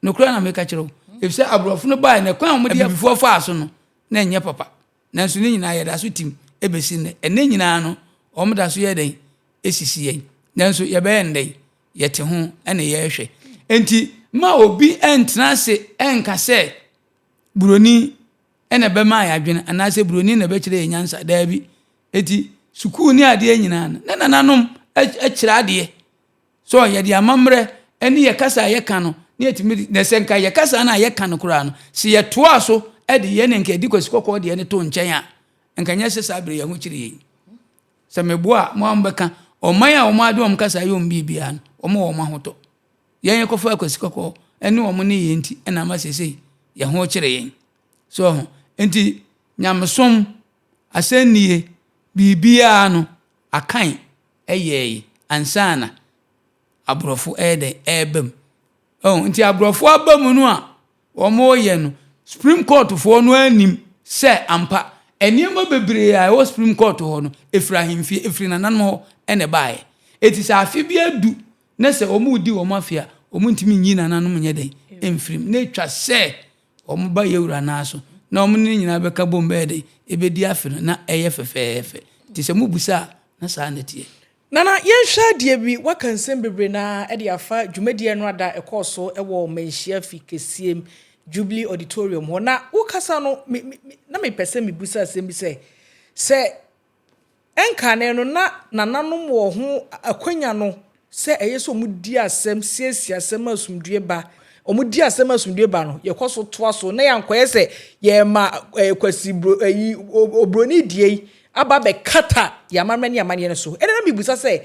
[SPEAKER 1] Nokorɛ na meka kyerɛ wo. Efisɛ aborɔfo no bae no, ɛkwan a wɔde abibifoɔ faa so no, na ɛnyɛ papa. Nanso ne nyinaa yɛda so tim bɛsi nnɛ. Ɛnnɛ nyinaa no, wɔda so yɛ dɛn? Sisi yɛn. Nanso yɛbɛyɛ no dɛn? Yɛte ho na yɛrehwɛ. Enti mma obi ntena ase nka sɛ buroni na ɛbɛma yɛn adwene anaasɛ buroni na ɛbɛkyerɛ yɛn nyansa. Daabi. Enti sukuu ne adeɛ nyinaa no, na nananom kyerɛ adeɛ. So yɛde amammerɛ ne yɛ kasa a yɛka no ne yɛtumi de, na sɛ nka yɛ kasa no a yɛka no koraa no, sɛ yɛtoa so de yɛ ne nka yɛde Kwasi Kɔkɔɔ deɛ no to nkyɛn a, nka nyɛ sɛ saa bere yɛn ho kyere yɛn. Sɛ meboa a, mo a mobɛka, ɔman a wɔn ade wɔn kasa yɛ wɔn biribiara no, wɔn wɔ wɔn ahotɔ. Yɛn yɛkɔfaa Kwasi Kɔkɔɔ ne wɔn ne yɛn nti na ama seesei yɛn ho kyere yɛn. So ho? Nti nyamesom, asɛnnie, biribiara no, akan yɛe ansa na aborɔfo ɛyɛ dɛn ɛreba mu. Oh, nti aborɔfo aba mu no a wɔreyɛ no, Supreme Court foɔ no anim sɛ ampa nneɛma bebree a ɛwɔ Supreme Court hɔ no, ɛfiri ahemfie, ɛfiri nananom hɔ na ɛbaeɛ. Enti sɛ afe bi adu na sɛ wɔredi wɔn afe a, wɔntumi nyi nananom nyɛ dɛn mfiri mu. Na ɛtwa sɛ Wɔba yɛn Wura nan so, na wɔn ne no nyinaa bɛka bom bɛyɛ dɛn? Ɛbɛdi afe no, na ɛyɛ fɛfɛɛfɛ. Nti sɛ mobisa a, na saa na ɛteɛ.
[SPEAKER 2] Nana, yɛnhwɛ adeɛ bi, woaka nsɛm bebree no ara de afa dwumadie no ada a ɛkɔɔ so wɔ Manhyia Fi kɛseɛm, Jubilee Auditorium hɔ. Na wokasa no, me, me, na mepɛ sɛ mebisa asɛm bi sɛ, sɛ Nkane no, na nananom wɔ ho akwanya no sɛ ɛyɛ sɛ wɔdi asɛm, siesie asɛm ma asomdwoeɛ ba. Wɔdi asɛm ma asomdwoeɛ ba no, yɛkɔ so toa so na yɛankɔyɛ sɛ yɛrema eh, Kwasi bro, ayi, obroni deɛ yi aba abɛkata yɛn amammerɛ ne amanneɛ no so. Ɛnna na mebisa sɛ,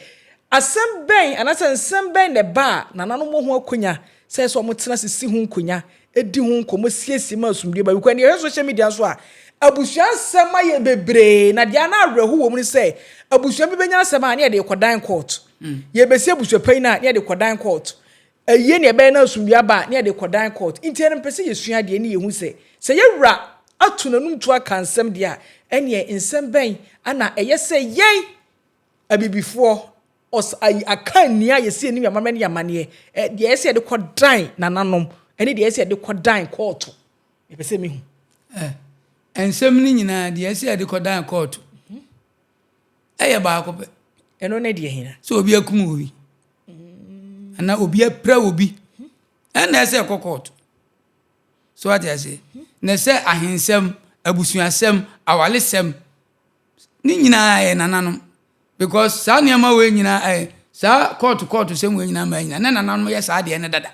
[SPEAKER 2] asɛm bɛn anaasɛ nsɛm bɛn na ɛba a nananom wɔ ho akwanya sɛ ɛsɛ sɛ wɔtena ase si ho nkonya di ho nkɔmmɔ siesie ma asomdwoe ba. Because yɛhwɛ social media nso a, abusua nsɛm ayɛ bebree, na deɛ na awerɛho wɔ mu ne sɛ, abusua bi bɛnya asɛm a, ne yɛde rekɔdan court. Yɛbɛsi abusua panyin a, ne yɛde rekɔdan court. Ayie ne ɛbɛyɛ na asomdwoe aba a, ne yɛde rekɔdan court. Nti ɛno mpɛ sɛ yɛsua adeɛ ne yɛhu sɛ, sɛ yɛwura ato n'anum tuo aka nsɛm deɛ a, ɛneɛ nsɛm bɛn na ɛyɛ sɛ yɛn Abibifoɔ Ɔs ayi aka nnia a yɛsi anim yɛ amammerɛ ne yɛ amanneɛ, ɛ, deɛ ɛyɛ sɛ yɛde kɔdan nananom ne deɛ ɛyɛ sɛ yɛde kɔdan kɔɔto. Mepɛ sɛ mehu.
[SPEAKER 1] Ɛ, nsɛm no nyinaa, deɛ ɛyɛ sɛ yɛde kɔdan kɔɔto ɛyɛ baako pɛ.
[SPEAKER 2] Ɛno ne deɛ hena?
[SPEAKER 1] Sɛ obi akum obi, anaa obi apira obi, ɛnna ɛsɛ ɛkɔ kɔɔto. So wate aseɛ? Na sɛ ahensɛm, abusuasɛm, awalesɛm, Ne nyinaa yɛ nananom because saa nneɛma wei nyinaa ɛyɛ eh, saa kɔɔto kɔɔto sɛm wei nyinaa maa nyinaa na nananom yɛ saa deɛ no dada.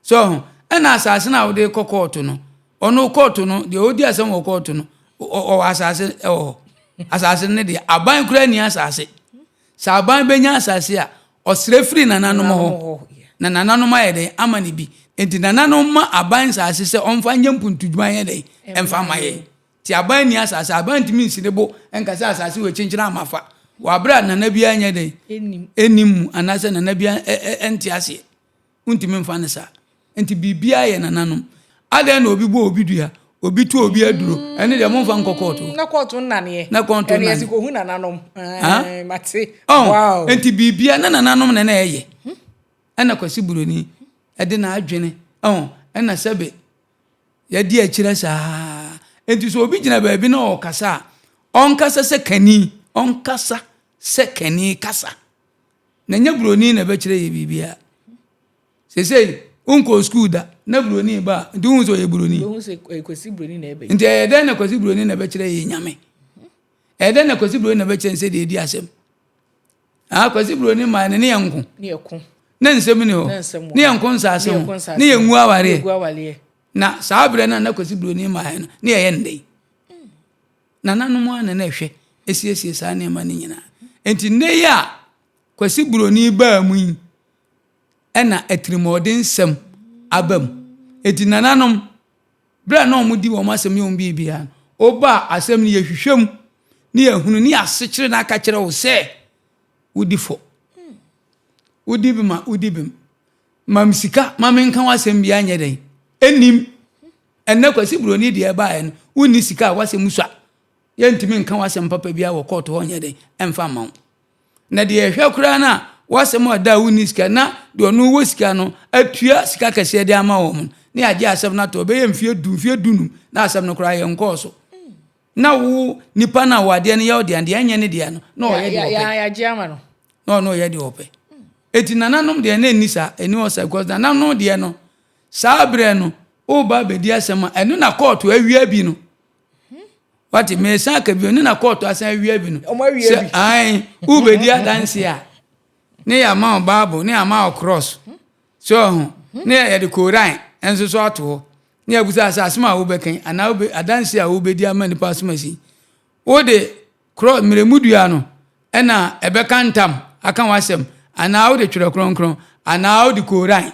[SPEAKER 1] So ho ɛna asase no a wode kɔ kɔɔto no ɔno kɔɔto no deɛ ɔdi asɛm wɔ kɔɔto no ɔwɔ asase ɛwɔ hɔ asase no deɛ aban koraa ni asase sɛ aban bɛnya asase a ɔsrɛ firi nananom hɔ na nananom ayɛ dɛn ama no bi nti nananom ma aban nsase sɛ ɔmfa nyɛ mpuntudwuma yɛ dɛn ɛmfa ma yɛn Nti aban nni asase, aban ntumi nsi ne bo nka sɛ asase wei kyenkyene ama fa wɔ abere a nana biara nyɛ dɛn ɛnnim mu anaasɛ nana biara ɛnte aseɛ. Wontumi mfa no saa. Nti biribiara yɛ nananom. Adɛn na obi bɔ obi dua, obi to obi aduro, ɛne deɛ momfa nkɔ kɔɔto.
[SPEAKER 2] Na kɔɔto nnaneɛ.
[SPEAKER 1] Na kɔɔto nnaneɛ.
[SPEAKER 2] Ɛne yɛsi kɔhu nananom. Mate. Wow.
[SPEAKER 1] Nti biribiara na nananom na na ɛyɛ. Ɛna Kwasi Buroni ɛde n'adwene ɛho ɛna sɛbe Yɛadi akyirɛ saa. Enti sɛ obi gyina baabi na ɔrekasa a, ɔnkasa sɛ kani, ɔnkasa sɛ kani kasa. Na nyɛ buroni na ɛbɛkyerɛ yɛ biribiara. Seesei, wonkɔɔ sukuu da, na buroni ba a, nti wohu sɛ ɔyɛ buroni. Nti ɛyɛ dɛn na Kwasi Buroni na ɛbɛkyerɛ yɛ Nyame? Ɛyɛ dɛn na Kwasi Buroni na ɛbɛkyerɛ sɛ deɛ ɛdi asɛm? Ah, Kwasi Buroni maa ne ne yɛ nko. Ne nsɛm ni hɔ. Ne yɛ nko nsaase ho. Ne yɛ ngu awareɛ. Na saa berɛ no a na Kwasi Buroni maa no, ne yɛyɛ ndɛn? Nananom a na na ɛhwɛ esiesie saa nneɛma no nyinaa. Nti nnɛ yi a Kwasi Buroni baa mu yi, ɛna atirimɔdensɛm aba mu. Nti nananom, Berɛ a na wɔdi wɔn asɛm ne wɔn biribiara no, woba a asɛm no yɛhwehwɛ mu ne yɛhunu ne yɛasekyere no aka kyerɛ wo sɛ wodi fɔ. Wodi bem a wodi bem. Ma me sika ma menka w'asɛm biara nyɛ dɛn? Ɛnnim. Ɛnnɛ Kwasi Buroni deɛ ɛbaeɛ no, wonni sika a w'asɛm sua. Yɛntumi nka w'asɛm papa biara wɔ kɔɔto hɔ nyɛ dɛn? Ɛmfa mma wo. Na deɛ ɛhwɛ koraa no a, w'asɛm a ɔda a wonni sika na deɛ ɔno wɔ sika no atua sika kɛseɛ de ama wɔn no, ne yɛagye asɛm no ato ɛbɛyɛ mfeɛ du, mfeɛ dunum na asɛm no koraa yɛnkɔɔ so. Na wo nipa no a wɔ adeɛ no yɛ wo dea no, deɛ ɛnyɛ ne dea no, na ɔyɛ deɛ ɔpɛ.
[SPEAKER 2] Yɛagye ama no.
[SPEAKER 1] Na ɔno ɔyɛ deɛ ɔpɛ. Eti nananom deɛ na ɛnni saa, ɛnni hɔ saa because nananom deɛ no, saa berɛ no, woba abɛdi asɛm a, ɛno na kɔɔto awia bi no. Wate, mesan aka bio, ne na kɔɔto asan awia bi no.
[SPEAKER 2] Sɛ
[SPEAKER 1] ae, wobɛdi adanse a, ne yɛama wo Bible, ne yɛama wo cross. So ɔho, ne yɛde Koran nso so ato hɔ. Ne yɛbusa sɛ asɛm a wobɛka anaa adanse a wobɛdi ama nipa asɛm asi. Wode cross mmerɛmudua no ɛna ɛbɛka ntam aka w'asɛm anaa wode twerɛ kronkron anaa wode Koran.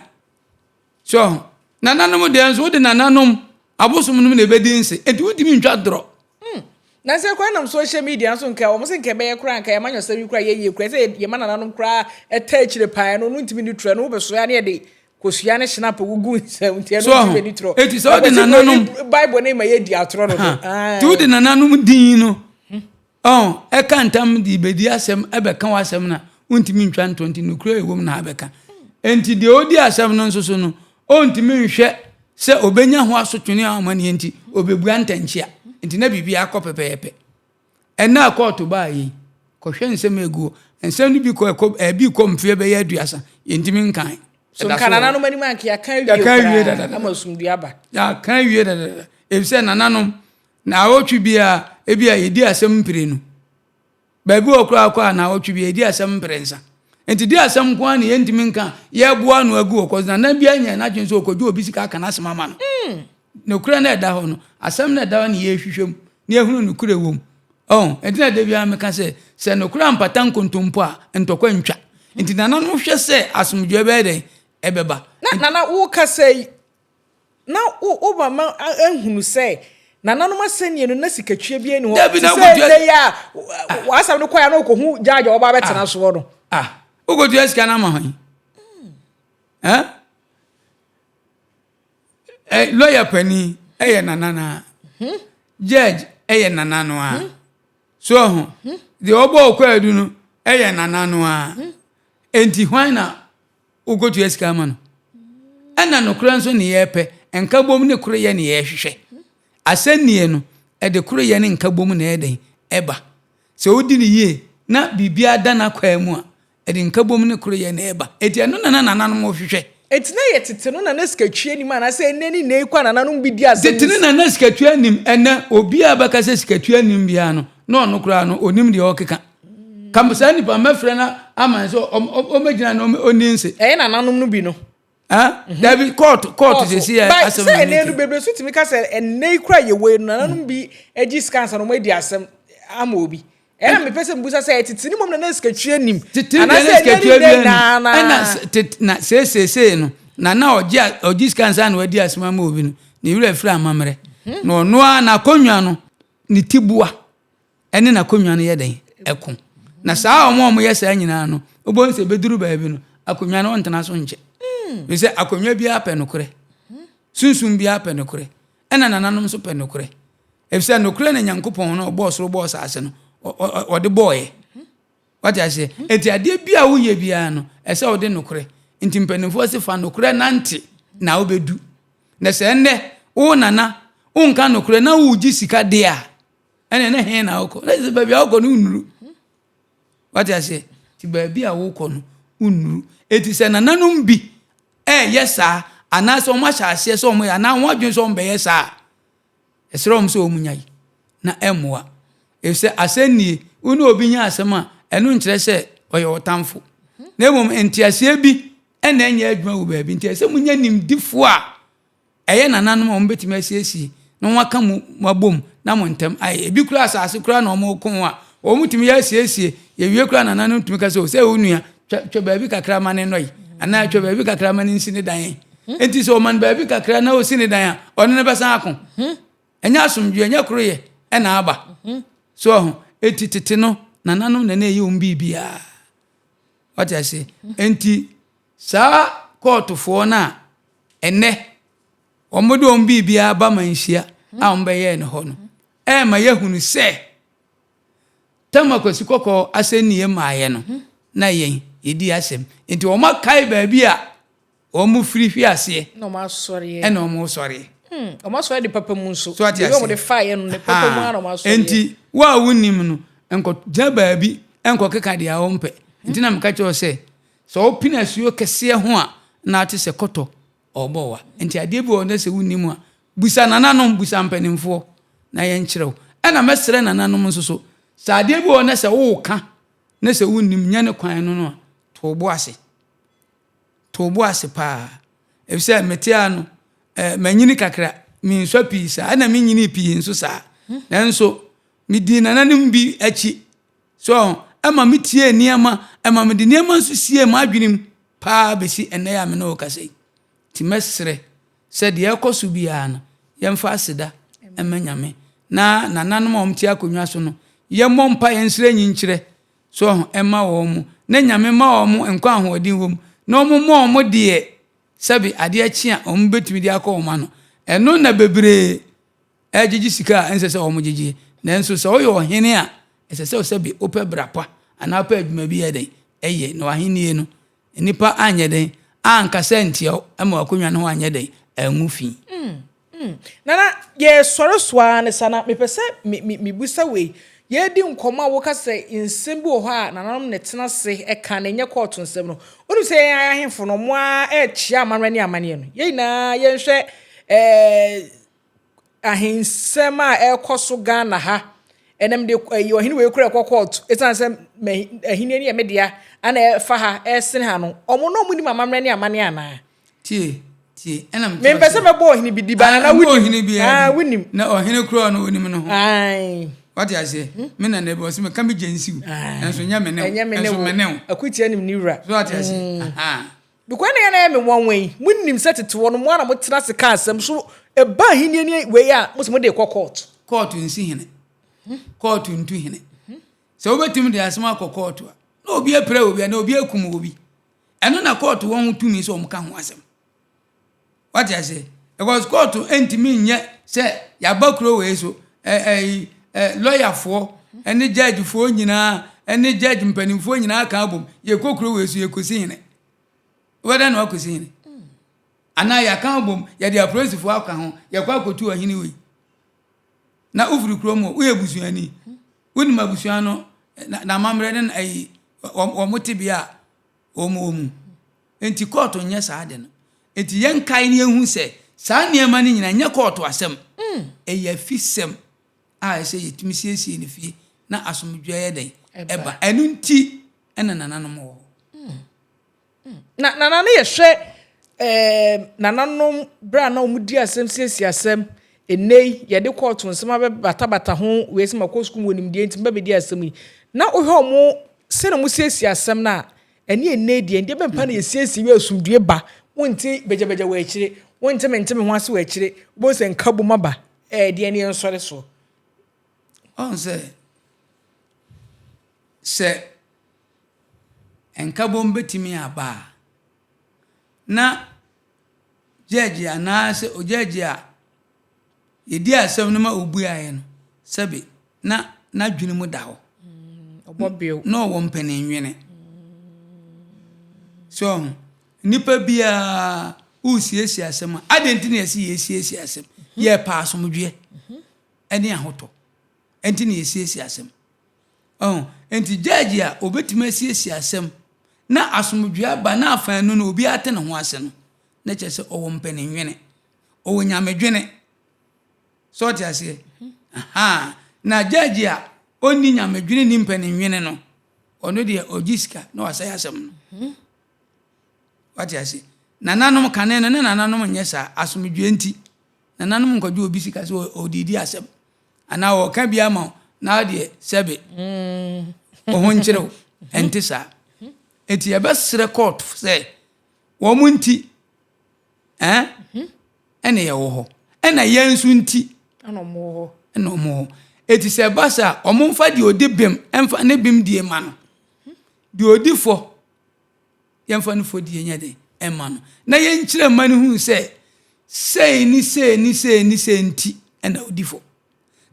[SPEAKER 1] So ɔho? Nananom deɛ nso wode nananom abosom nom na ɛbɛdi nse, enti wontumi ntwa dorɔ.
[SPEAKER 2] Hmm. Na sɛ koraa nam social media nso nka wɔn sɛ nka ɛbɛyɛ koraa nka yɛma nyɔsɛm yi koraa yɛ yie koraa sɛ yɛma nananom koraa ɛta akyire paa ɛno no ntumi ni torɔ ɛno wobɛsoa ne yɛde kosua ne hyena pɛ gugu nsɛm nti ɛno ntumi ni torɔ.
[SPEAKER 1] Eti sɛ wode nananom
[SPEAKER 2] Bible ne ma yɛdi atorɔ dodo.
[SPEAKER 1] Nti wode nananom din no Ɔn, ɛka ntam de bedi asɛm ɛbɛka w'asɛm no a, wontumi ntwa nto nti nokorɛ a ɛwɔ mu na abɛka. Enti deɛ ɔdi asɛm no nso so no, ɔntumi nhwɛ sɛ ɔbɛnya ho asotwe ne amanneɛ nti, ɔbɛbua ntɛnkyea. Nti na biribiara kɔ pɛpɛɛpɛ. Ɛnnɛ a kɔɔto baa yi, kɔhwɛ nsɛm a ɛgu hɔ. Nsɛm no bi kɔ ɛkɔ ɛbi kɔ mfeɛ bɛyɛ aduasa, yɛntumi nkan.
[SPEAKER 2] So nka nananom anim anka yɛaka awie koraa ama asomdwoeɛ aba.
[SPEAKER 1] Yɛaka awie dadadada. Efisɛ nananom, Naawɔtwe biara, ebia yɛdi asɛm mprenu. Baabi wɔ koraa kɔ a, naawɔtwe biara yɛdi asɛm mprɛnsa. Nti di asɛm nko ara na yɛntumi nka a, yɛboa ano agu hɔ kɔs nana biara nyɛ n'adwene sɛ ɔkɔgye obi sika aka n'asɛm ama no. Nokorɛ no a ɛda hɔ no, asɛm no a ɛda hɔ na yɛhwehwɛ mu na yɛhunu nokorɛ wɔ mu. Ɔho, nti na da biara meka sɛ, sɛ nokorɛ ampata nkontompo a, ntɔkwa ntwa. Nti nananom hwɛ sɛ asomdwoeɛ bɛyɛ dɛn? Ɛbɛba.
[SPEAKER 2] Na nana wokasa yi, Na wo wo mama ahunu sɛ nananom asɛnniɛ no na sikatwia bi ani hɔ.
[SPEAKER 1] Dabi
[SPEAKER 2] te
[SPEAKER 1] na
[SPEAKER 2] sɛ
[SPEAKER 1] wokotua
[SPEAKER 2] nnɛ yi a w'asɛm no kɔɛ a na ɔkɔhu gyaagye a ɔba abɛtena soɔ no.
[SPEAKER 1] Ah, wokotua sika no ama hwan? Eh? Eh, lawyer panin ɛyɛ nana no a. Judge ɛyɛ nana no a. So ɔho, deɛ ɔbɔ ɔkwaadu no ɛyɛ nana no a. Enti hwan na Wokotua sika ama no. Ɛna nokorɛ nso ne yɛpɛ, nkabom ne koroyɛ ne yɛhwehwɛ. Asɛnnie no, ɛde koroyɛ ne nkabom na ɛyɛ dɛn? Ɛba. Sɛ wodi no yie na biribiara da n'akwan mu a, ɛde nkabom ne koroyɛ na ɛba. Enti ɛno na na nananom hwehwɛ.
[SPEAKER 2] Enti na ɛyɛ tete no na na sikatwia nnim anaasɛ ɛnnɛ ne nnɛ yi kɔ a nananom bi di asɛm
[SPEAKER 1] Tete no na na sikatwia nnim. Ɛnnɛ, obiara a bɛka sɛ sikatwia nnim biara no, na ɔno koraa no, ɔnnim deɛ ɔrekeka. Ka saa nipa mɛfrɛ no ama sɛ ɔmɛgyina na ɔni nse.
[SPEAKER 2] Ɛyɛ nananom no bi no.
[SPEAKER 1] Mhm. Dabi kɔɔto kɔɔto sisi yɛ asɛm
[SPEAKER 2] na ɛnɛ no bebree so tumi ka sɛ ɛnɛ yi kura yɛ wei no nananom bi agye sika ansa na wɔn adi asɛm ama obi. Ɛna mepɛ sɛ mbusa sɛ tete ne mom na na sikatwia nim.
[SPEAKER 1] Tete deɛ na sikatwia bi nim. Ɛna na seeseesei no na na ɔgye ɔgye sika ansa na wadi asɛm ama obi no ne werɛ firi amammerɛ. Mhm. Na ɔno ara n'akonnwa no ne tiboa. ɛne n'akonnwa no yɛ dɛn? Ɛko. Na saa wɔn a wɔyɛ saa nyinaa no, wobɛhu sɛ ɛbɛduru baabi no, akonnwa no ɔntena so nkyɛ. Ɛfiri sɛ akonnwa biara pɛ nokorɛ. Sunsum biara pɛ nokorɛ. Ɛna nananom nso pɛ nokorɛ. Ɛfiri sɛ nokorɛ na Nyankopɔn no ɔbɔɔ soro bɔɔ saase no, ɔde bɔɔyɛ. Wate aseɛ? Enti adeɛ bi a woyɛ biara no, ɛsɛ wode nokorɛ. Nti mpanimfoɔ se fa nokorɛ nante na wobɛdu. Na sɛ ɛnnɛ wo nana wonka nokorɛ na wogye sika deɛ a, ɛne ne he na wokɔ na sɛ baabi a wokɔ no wonnuru wate aseɛ nti baabi a wokɔ no wonnuru eti sɛ nananom bi ɛyɛ saa anaasɛ wɔn ahyɛ aseɛ sɛ wɔn yɛ anaa wɔn adwene sɛ wɔn bɛyɛ saa ɛsrɛ wɔn sɛ wɔn nyae na ɛmmoa efisɛ asɛnnie wo ne obi nya asɛm a ɛno nkyerɛ sɛ ɔyɛ ɔtamfo na mmom nteaseɛ bi ɛna ɛnyɛ adwuma wɔ baabi nti ɛsɛ mo nya nimdifoɔ a Ɛyɛ nananom a wɔbɛtumi asiesie na wɔaka mo abom na mo ntam ayɛ. Ebi koraa asase koraa na wɔreko ho a, wɔtumi yɛ asiesie. Yɛwie koraa nananom tumi ka sɛ, sɛ wo nua, twa, twa baabi kakra ma ne nnɔe, anaa twa baabi kakra ma ne nsi ne dan. Enti sɛ ɔma no baabi kakra na ɔsi ne dan a, ɔne no bɛsan ako. Ɛnyɛ asomdwoeɛ, ɛnyɛ koroyɛ ɛna aba. So ɔho, enti tete no, nananom na na ɛyɛ wɔn biribiara. Wate aseɛ? Enti saa kɔɔtofoɔ no a Ɛnnɛ, wɔde wɔn biribiara ba manhyia a wɔbɛyɛɛ no hɔ no, ɛma yɛhunu sɛ Tama Kwasi Kɔkɔɔ asɛnniiɛ mmaeɛ no, na yɛn. Yɛdi asɛm. Nti wɔn akae baabi a wɔn firi hwe aseɛ.
[SPEAKER 2] Na wɔn asɔreɛ.
[SPEAKER 1] Ɛna wɔn sɔreɛ.
[SPEAKER 2] Wɔn asɔre de papa mu nso.
[SPEAKER 1] So ate
[SPEAKER 2] Baabi a
[SPEAKER 1] aseɛ.
[SPEAKER 2] wɔde faeɛ no ne papa mu ara na wɔn asɔreɛ.
[SPEAKER 1] Nti wo a wonim no, nkɔgyina baabi nkɔkeka deɛ wompɛ. Nti na meka kyerɛ wo sɛ, sɛ wopene asuo kɛseɛ ho a, na ate sɛ kɔtɔ ɔrebɔ wa. Nti adeɛ bi wɔ hɔ na sɛ wonnim a, busa nananom, busa mpanimfoɔ na yɛnkyerɛ wo. Ɛna mɛsrɛ nananom nso so, sɛ adeɛ bi wɔ hɔ na sɛ woreka na sɛ wonnim, nyɛ ne kwan no no a, to wo bo ase. To wo bo ase paa. Efisɛ mete ha no, eh, manyini kakra, mensua pii saa, ɛna menyinii pii nso saa. Nanso, medii nananom bi akyi. So, ɛma metiee nneɛma, ɛma mede nneɛma nso siee m'adwene mu paa bɛsi ɛnnɛ a me ne wo kasa yi. Nti mɛsrɛ sɛ deɛ ɛrekɔ so biara no, yɛmfa aseda mma Nyame. Na nananom a wɔte akonnwa so no, yɛmmɔ mpaeɛ nsrɛ nyinkyerɛ so ho mma wɔn, na Nyame mma wɔn nkwa ahoɔden wɔ mu, na wɔn mmɔ wɔn deɛ sɛbe adeɛ kye a wɔn bɛtumi de akɔ wɔn ano. Ɛno na bebree ɛregyegye sika a ɛnsɛ sɛ wɔn gyegye. Nanso sɛ woyɛ ɔhene a, ɛsɛ sɛ sɛbe wopɛ bra pa anaa wopɛ adwuma bi yɛ dɛn ɛyɛ, na w'ahennie no nnipa anyɛ dɛn ankasa antia wo ma w'akonnwa no ho anyɛ dɛn angu fi.
[SPEAKER 2] Nana, yɛresɔre so ara ne saa na mepɛ sɛ me me mebisa wei. Yɛredi nkɔmmɔ a woka sɛ nsɛm bi wɔ hɔ a nananom na ɛtena ase ka na ɛnyɛ kɔɔto nsɛm no. Wonim sɛ yɛn ahemfo no, wɔn ara rekyea amammerɛ ne amanneɛ no. Yɛn nyinaa yɛnhwɛ ɛɛ ahensɛm a ɛrekɔ so Ghana ha. Ɛnam de ɛyi ɔhene wei kura ɛkɔ kɔɔto ɛsiane sɛ mɛ ahenni no yɛ me dea ana ɛfa ha ɛsene ha no. Wɔn na wɔn nim amammerɛ ne amanneɛ anaa?
[SPEAKER 1] Tie, tie, ɛna mekyerɛ
[SPEAKER 2] Mempɛ sɛ mɛbɔ ɔhene bi di ba na
[SPEAKER 1] wonim.
[SPEAKER 2] Ɔhene
[SPEAKER 1] bi ah, wonim. Na ɔhene kura no onim no ho. Ae. Wate aseɛ? Hmm? Me na na ebi ɔsɛ meka me gye nsiw. Nanso nyɛ me ne wo.
[SPEAKER 2] Ɛnyɛ me ne wo.
[SPEAKER 1] Nso me ne wo.
[SPEAKER 2] Akutia nim ne wura.
[SPEAKER 1] So wate aseɛ? Hmm. Aha.
[SPEAKER 2] Because na yɛn na yɛ me nwanwa yi. Monim sɛ tete hɔ no mo ara na motena ase ka asɛm so ɛba ahenni ne wei a mo sɛ mode kɔ court.
[SPEAKER 1] Kɔɔto nsi hene. Kɔɔto ntu hene. Sɛ wobɛtumi de asɛm akɔ kɔɔto a, na obi apira obi anaa obi akum obi. Ɛno na kɔɔto wɔ ho tumi sɛ wɔka ho asɛm. Wate aseɛ? Because kɔɔto ntumi nyɛ sɛ yɛaba kuro wei so, ɛyi lɔyafoɔ ne gyɛɛgyefoɔ nyinaa ne gyɛɛgye mpanimfoɔ nyinaa ka abom, yɛkɔ kuro wei so yɛkɔsi hene. Wobɛdɛn na wakɔsi hene? Anaa yɛaka abom, yɛde apolisifoɔ aka ho, yɛkɔ akɔtu ɔhene wei. Na wofiri kurom hɔ, woyɛ busuani. Wonim abusua no n'amammerɛ ne ayi wɔn tebea a wɔn wɔ mu. Enti kɔɔto nyɛ saa ade no. Enti yɛnkae na yɛnhu sɛ saa nneɛma no nyinaa nyɛ kɔɔto asɛm. Ɛyɛ afisɛm a ɛsɛ yɛtumi siesie no fie na asomdwoeɛ yɛ dɛn? Ɛba. Ɛno nti na nananom wɔ hɔ.
[SPEAKER 2] Na nana no yɛhwɛ ɛɛ nananom berɛ a na wɔn di asɛm siesie asɛm ɛnɛ yi yɛde kɔɔto nsɛm abɛbatabata ho wei sɛ makɔ sukuu wɔ nimdeɛ nti mba bɛdi asɛm yi na wohwɛ wɔn sɛdeɛ wɔn siesie asɛm no a ɛne ɛnɛ yi deɛ ndeɛ bɛmpa na yɛsiesie wie asomdue ba wonte bagyabagya wɔ akyire wonte mente me ho ase wɔ akyire wobɛhu sɛ nkabom aba ɛɛ deɛ ne yɛnsɔre soɔ.
[SPEAKER 1] Ɔn sɛ sɛ nkabom bɛtumi aba a, na gyɛɛgye anaasɛ ogyɛɛgye a yɛdi asɛm no ma ɔbuaeɛ no, sɛbe na n'adwene mu da hɔ. Na ɔwɔ mpaninwene. So ɔho, nnipa biara woresiesie asɛm a, adɛn nti na yɛse yɛresiesie asɛm? Yɛrepɛ asomdwoeɛ ne ahotɔ. Ɛnti na yɛsiesie asɛm. Ɔho, enti judge a obetumi asiesie asɛm na asomdwoe aba na afaanu no obiara ate ne ho ase no, na kyerɛ sɛ ɔwɔ mpaninwene, ɔwɔ nyamedwene. So ɔte aseɛ? Ahaa. Na judge a ɔnni nyamedwene nni mpaninwene no, ɔno deɛ ɔgye sika na wasɛe asɛm no. Wate aseɛ? Nananom kane no, ne nananom nyɛ saa, asomdwoe nti. Nananom nkɔgye obi sika sɛ ɔdidi asɛm. Anaa wɔka bi ama wo na wo deɛ sɛbe wo ho nkyere wo. Ɛnte saa. Enti yɛbɛsrɛ court sɛ wɔn nti ɛn ɛna yɛwɔ hɔ. Ɛna yɛn nso nti
[SPEAKER 2] ɛna wɔn wɔ hɔ.
[SPEAKER 1] Ɛna wɔn wɔ hɔ. Eti sɛ ɛba saa wɔn mfa deɛ ɔdi bem ɛmfa ne bem die ma no. Deɛ ɔdi fɔ yɛmfa no fɔdie nyɛ den mma no, na yɛnkyerɛ mma no hunu sɛ sei ne sei ne sei ne sei nti na wodi fɔ,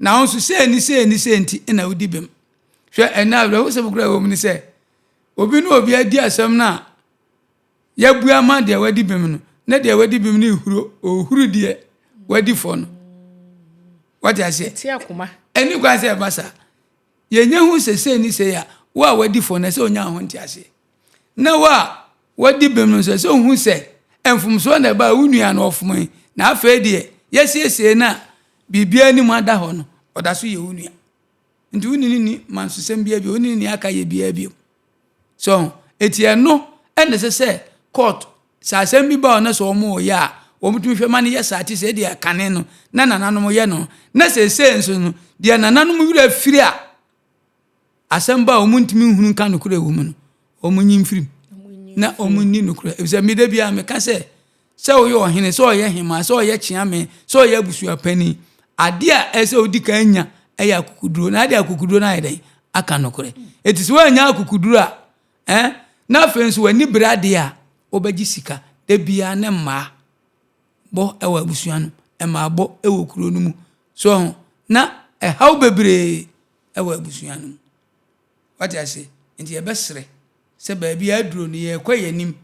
[SPEAKER 1] na wo nso sei ne sei ne sei nti na wodi bem. Hwɛ, ɛnna awerɛhosɛm koraa ɛwɔ mu ne sɛ, Obi ne obi adi asɛm no a, yɛabua ama deɛ wadi bem no, na deɛ wadi bem no rehuro, ɔrehuru deɛ wadi fɔ no. Wate aseɛ?
[SPEAKER 2] Ɛte akoma.
[SPEAKER 1] Ɛni kwan sɛ ɛba saa. Yɛnya hu sɛ sei ne sei a, wo a wadi fɔ no, ɛsɛ sɛ ɔnya ho nteaseɛ. Na wo a wadi bem no nso, ɛsɛ sɛ ɔhu sɛ mfomsoɔ na ɛbaa wo nua no ɔfomoe, na afei deɛ yɛasiesie no a biribiara anim ada hɔ no, ɔda so yɛ wo nua. Nti wo ne no nni mansosɛm biara bio, wo ne no nni akayɛ biara bio. So ho? Eti ɛno ɛna ɛsɛ sɛ court, sɛ asɛm bi ba hɔ na sɛ wɔn reyɛ a, wɔtumi hwɛ ma no yɛ saa te sɛ deɛ kane no na nananom yɛ no. Na seesei nso no, deɛ nananom werɛ afiri a asɛm ba a wɔntumi nhunu nka nokorɛ wɔ mu no, wɔnyi mfiri mu na wɔnni nokorɛ. Efisɛ me da biara meka sɛ, sɛ woyɛ ɔhene, sɛ ɔyɛ hemaa, sɛ ɔyɛ kyeame, sɛ ɔyɛ abusuapanin, adeɛ a ɛsɛ sɛ wodi kan nya yɛ akokoduro. Na adeɛ akokoduro no ayɛ dɛn? Aka nokorɛ. Eti sɛ woannya akokoduro a, eh, na afei nso w'ani bere adeɛ a, wobɛgye sika. Da biara ne mmaa bɔ wɔ abusua no, mmaa bɔ wɔ kuro no mu. So ho, na ɛhaw bebree wɔ abusua no mu. Wate ase? Nti yɛbɛsrɛ sɛ baabi a aduro no yɛrekɔ yɛn anim.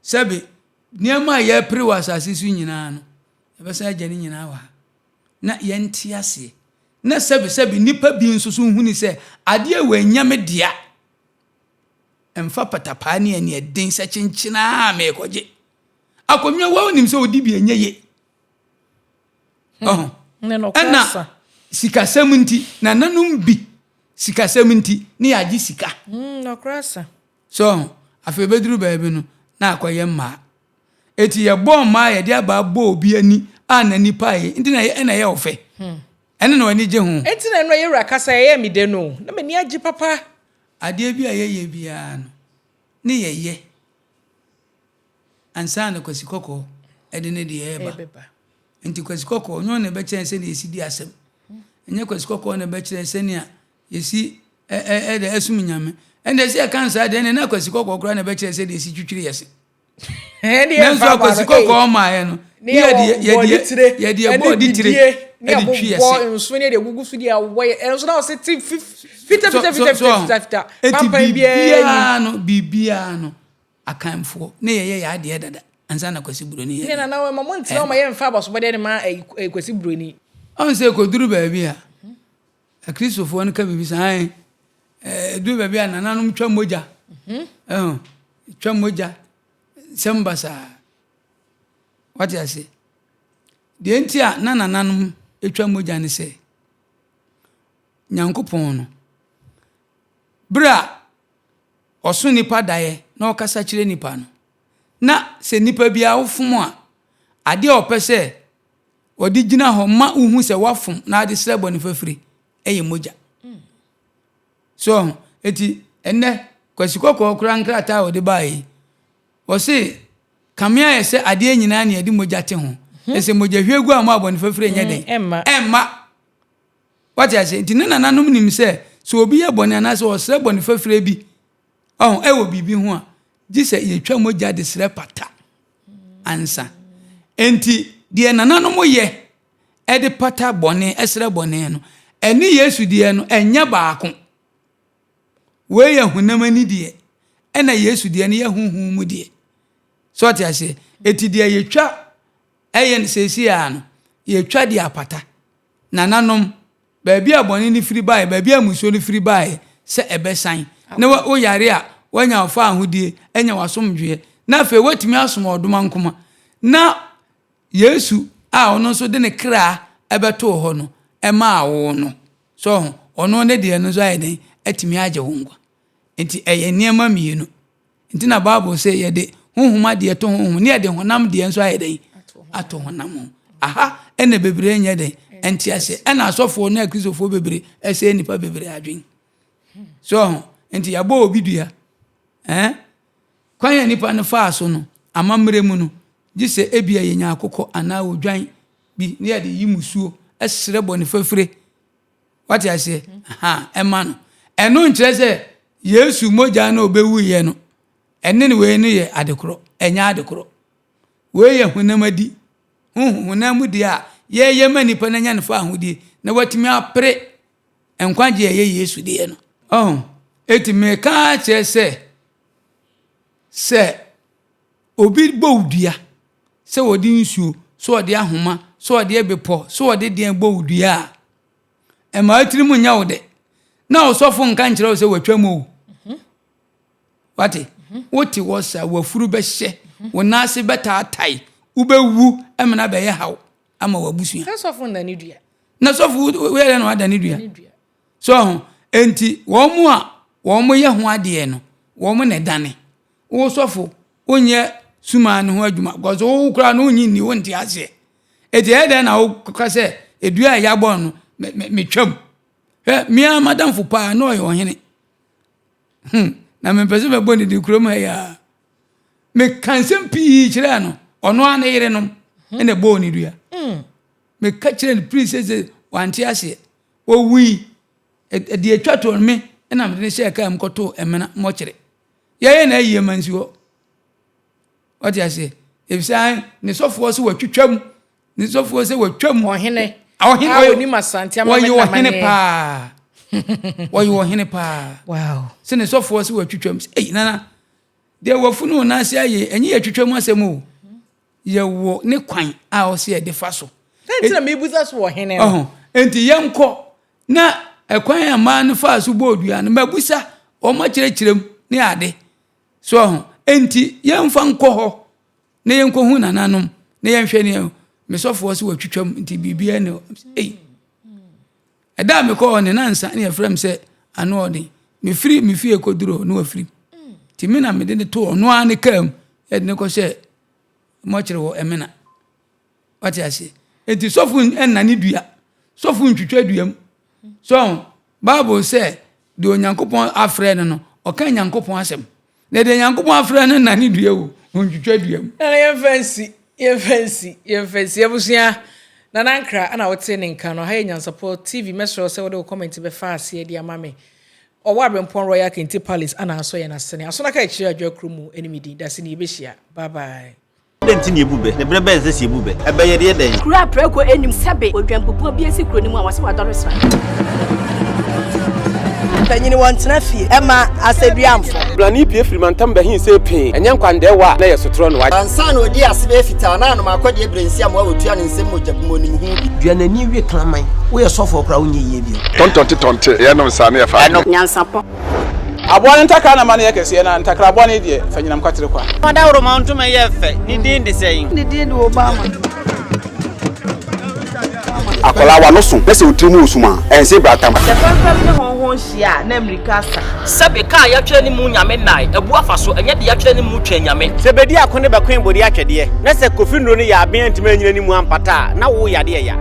[SPEAKER 1] Sɛbe nneɛma a yɛrepere wɔ asase so nyinaa no, yɛbɛsan agya ne nyinaa wɔ ha. Na yɛnte aseɛ. Na sɛbe sɛbe nnipa bi nso so nhuni sɛ adeɛ wɔ nyɛ me dea. Ɛmfa patapaa ne aniɛden sɛ kyenkyenaa merekɔgye. Akonnwa wa wonim sɛ wodi bi ɛnyɛ ye. Ɔho. Ɛna sikasɛm nti, nananom bi sikasɛm nti ne yɛagye sika. So ɔho, afei bɛduru baabi no na akɔyɛ mmaa. Eti yɛbɔɔ mmaa yɛde abaa bɔ obi ani a n'ani paeɛ nti na ɛna ɛyɛ ɔfɛ. Ɛno na w'ani gye ho.
[SPEAKER 2] Enti na ɛno yɛwura kasa ɛyɛɛ me dɛ no, na m'ani agye papa.
[SPEAKER 1] Adeɛ bi a yɛyɛ biara no, ne yɛyɛ. Ansa na Kwasi Kɔkɔɔ de ne deɛ reba. Nti Kwasi Kɔkɔɔ, nyɛ ɔno na ɛbɛkyerɛ sɛnea yɛsi di asɛm. Ɛnyɛ Kwasi Kɔkɔɔ na ɛbɛkyerɛ sɛnea yɛsi ɛde ɛsom Nyame. Ɛnna ɛsɛ yɛka no saa deɛ, ɛnna na Kwasi Kɔkɔɔ koraa na ɛbɛkyerɛ sɛdeɛ yɛsi twitwiri yɛse. Nanso Akwasi Kɔkɔɔ maaeɛ no, ne yɛde yɛde yɛde ɛbɔ ɔde tire ɛde twi yɛse.
[SPEAKER 2] Nso ne yɛde gugu so deɛ awɔ yɛ ɛnso na ɔse te fita fita fita fita fita.
[SPEAKER 1] Eti biribiara no biribiara no Akanfoɔ ne yɛyɛ yɛ adeɛ dada ansa na Kwasi Broni yɛ
[SPEAKER 2] Ne nana wɔn mo ntena wɔn yɛ nfa abɔsobɔdeɛ ne ma ɛyi eh, Kwasi Broni.
[SPEAKER 1] Ɔn sɛ ɛkɔduru baabi a Akristofoɔ no ka biribi sɛ ae ɛduru baabi a nananom twa mogya ɛho twa mogya sɛm basaa wate ase deɛ nti a na nananom twa mogya ne sɛ Nyankopɔn no berɛ a ɔso nnipa daeɛ na ɔkasa kyerɛ nnipa no. Na sɛ nnipa biara wofom a, adeɛ a ɔpɛ sɛ ɔde gyina hɔ ma wohu sɛ woafom na ade srɛ bɔne fafiri yɛ mogya. So ɔho, eti ɛnnɛ Kwasi Kɔkɔɔ koraa nkrataa a ɔde baeɛ yi, ɔse kame ayɛ sɛ adeɛ nyinaa ne yɛde mogya te ho. Na sɛ mogya hwie gu a ma bɔne fafiri nyɛ dɛn? Ɛmma. Wate aseɛ? Nti ne nananom nim sɛ, sɛ obi yɛ bɔne anaasɛ ɔsrɛ bɔne fafire bi ɔho, ɛwɔ biribi ho a, gye sɛ yɛtwa mogya de srɛ pata ansa. Enti deɛ nananom yɛ de pata bɔne, srɛ bɔne no, ɛne Yesu deɛ no, ɛnyɛ baako. Wei yɛ honam ani deɛ, ɛna Yesu deɛ no yɛ honhom mu deɛ. So ɔte aseɛ? Enti deɛ yɛtwa ɛyɛ no seesei ara no, yɛtwa de apata. Nananom, baabi a bɔne no firi baeɛ, baabi a mmusuo no firi baeɛ, sɛ ɛbɛsan, na wo yare a, woanya wo faahodie, anya w'asomdwoeɛ, na afei woatumi asom ɔdomankoma. Na Yesu a ɔno nso de ne kra bɛtoo hɔ no maa wo no, so ho, ɔno ne deɛ no nso ayɛ dɛn? Atumi agye wo nkwa. Nti ɛyɛ nneɛma mmienu. Nti na Bible sɛ yɛde honhom adeɛ to honhom ne yɛde honam deɛ nso ayɛ dɛn? Ato honam ho. Aha ɛna bebree nyɛ dɛn? Ɛnte aseɛ. Ɛna asɔfoɔ ne akristofoɔ bebree ɛsɛe nnipa bebree adwene. So ho, nti yɛabɔ obi dua. Eh? Kwan a nipa no faa so no, amammerɛ mu no, gye sɛ ebia yɛnya akokɔ anaa odwan bi na yɛde yi musuo srɛ bɔne fafire. Wate aseɛ? Aha, ɛma no. Ɛno nkyerɛ sɛ Yesu mogya no a ɔbɛwuiɛ no, ɛne ne wei no yɛ adekorɔ. Ɛnyɛ adekorɔ. Wei yɛ honam adi, honhom, honam mu deɛ a yɛyɛ ma nipa no anya ne fa ahodie na watumi apere nkwagye a ɛyɛ Yesu deɛ no. Ɔho, Eti meka akyerɛ sɛ, sɛ obi bɔ wo dua, sɛ ɔde nsuo, sɛ ɔde ahoma, sɛ ɔde bepɔ, sɛ ɔde deɛn bɔ wo dua a, ɛma wo tirim nyɛ wo dɛ. Na ɔsɔfo nka nkyerɛ wo sɛ watwam o. Wate? Wote hɔ saa, w'afuru bɛhyɛ, wo nan ase bɛtaatae, wobɛwu ma no abɛyɛ haw ama w'abusua.
[SPEAKER 2] Sɛ sɔfo nna ne dua.
[SPEAKER 1] Na sɔfo woyɛ dɛn na wada ne dua? So ho? Enti wɔn a wɔyɛ ho adeɛ no, wɔn na ɛdane. Wo sɔfo, wonyɛ sumaa no ho adwuma because wo koraa no wonnye nni, wonte aseɛ. Enti ɛyɛ dɛn na woka sɛ edua a yɛabɔ no metwam? Hwɛ, me ara m'adamfo paa na ɔyɛ ɔhene. Hmm, na mempɛ sɛ mɛbɔ ne din kurom ha yi ara. Meka nsɛm pii kyerɛɛ no, ɔno ara ne yerenom na ɛbɔɔ ne dua. Meka kyerɛɛ no pii sɛ sɛ wante aseɛ. Ɔwui, deɛ ɛtwa toɔ no me na mede no hyɛɛ kaa mu kɔtoo Ɛmena mmɔkyere. Yɛyɛ na ayie ma nsi hɔ. Wate aseɛ? Efisɛ ne sɔfoɔ sɛ watwitwa mu. Ne sɔfoɔ sɛ watwa mu.
[SPEAKER 2] Ɔhene.
[SPEAKER 1] Ɔhene.
[SPEAKER 2] A onim Asante amammerɛ
[SPEAKER 1] Wɔyɛ ɔhene paa. Wɔyɛ ɔhene paa.
[SPEAKER 2] Wow.
[SPEAKER 1] Sɛ ne sɔfoɔ sɛ watwitwa mu. Ei nana, deɛ wafunu wo nan ase ayɛ, ɛnyɛ yɛtwitwa mu asɛm o. Yɛwɔ ne kwan a ɔsɛ yɛde fa so.
[SPEAKER 2] Sɛ nti na mebusa so wɔ hene no.
[SPEAKER 1] Nti yɛnkɔ na ɛkwan a mmaa no faa so bɔɔ dua no, mabusa wɔn akyerɛkyerɛ mu ne ade. So ɔho. Nti yɛmfa nkɔ hɔ na yɛnkɔhu nananom na yɛnhwɛ ne me sɔfoɔ sɛ watwitwa mu nti biribiara ne hɔ. Ei. Ɛda a mekɔɔ hɔ ne nansa ne yɛfrɛ me sɛ ano ɔden. Mefiri me fie kɔduru hɔ na wafiri. Nti me na mede ne too ɔno ara ne kaa mu yɛde ne kɔhyɛ mɔkyere wɔ Ɛmena. Wate aseɛ? Enti sɔfo nna ne dua. Sɔfo ntwitwa dua mu. So Bible sɛ deɛ Onyankopɔn afrɛ no no, ɔka Nyankopɔn asɛm. Na deɛ Nyankopɔn afrɛ no nna ne dua o, ɔntwitwa dua mu.
[SPEAKER 2] Nana yɛmfa nsi, yɛmfa nsi, yɛmfa nsi. Abusua, Nana Nkra na wote ne nka no. Ha yɛ Nyansapɔ TV. Mɛsrɛ wo sɛ wode wo comment bɛfa aseɛ de ama me. Ɔwɔ Aberempɔn Royal Kente Palace ana asɔ yɛn asene. Asonaka akyiri Adwoa kuro mu ne me din. Dase ne yɛbɛhyia. Bye bye.
[SPEAKER 3] Adɛn nti na yebu bɛ? Na bere bɛn na ɛsɛ sɛ yebu bɛ? Ɛbɛyɛ deɛ dɛn?
[SPEAKER 4] Kuro a prako nnim sɛbe odwanbubuo bi asi kuro no mu a wɔse wadɔre sra.
[SPEAKER 5] Panyin wɔntena fie ɛma asɛduamfo.
[SPEAKER 6] Blani pue firi mantam bɛhe see pee, ɛnyɛ nkwandɛɛwa a na ɛyɛ sotorɔ no wagye.
[SPEAKER 7] Ansa na odii ase bɛyɛ fitaa na anom akɔdeɛ berɛ nsi amoa wɔtua ne nsam mogya gu mu onim ho bi.
[SPEAKER 8] Dua n'ani we kraman. Woyɛ sɔfoɔ koraa wonyɛ yie bio.
[SPEAKER 9] Tɔntɔnte tɔnte, yɛnom saa ne yɛfa adeɛ.
[SPEAKER 4] Nyansapɔ.
[SPEAKER 6] Aboa no ntakra na ma no yɛ kɛseɛ, na ntakra bɔne deɛ, fa nyinam kwatere kwa.
[SPEAKER 10] Ɔdawuroma ntoma yɛ fɛ, ne din de sɛn?
[SPEAKER 5] Ne din de Obama.
[SPEAKER 11] Akwadaa w'ano so na sɛ wo tiri mu wɔ sum a, ɛnse bratam.
[SPEAKER 12] Sɛ fɛmfɛm ne hɔnhɔn hyia a, na mmirika asa.
[SPEAKER 10] Sɛbe kaa yɛatwerɛ ne mu nyame nnae abu afa so, ɛnyɛ de yɛatwerɛ ne mu twɛn nyame.
[SPEAKER 3] Sɛ bedi ako ne bɛkoe bode atwɛdeɛ, na sɛ Kofi nnuro no yɛ aben antumi anyina ne mu ampata a, na wo yadeɛ ya.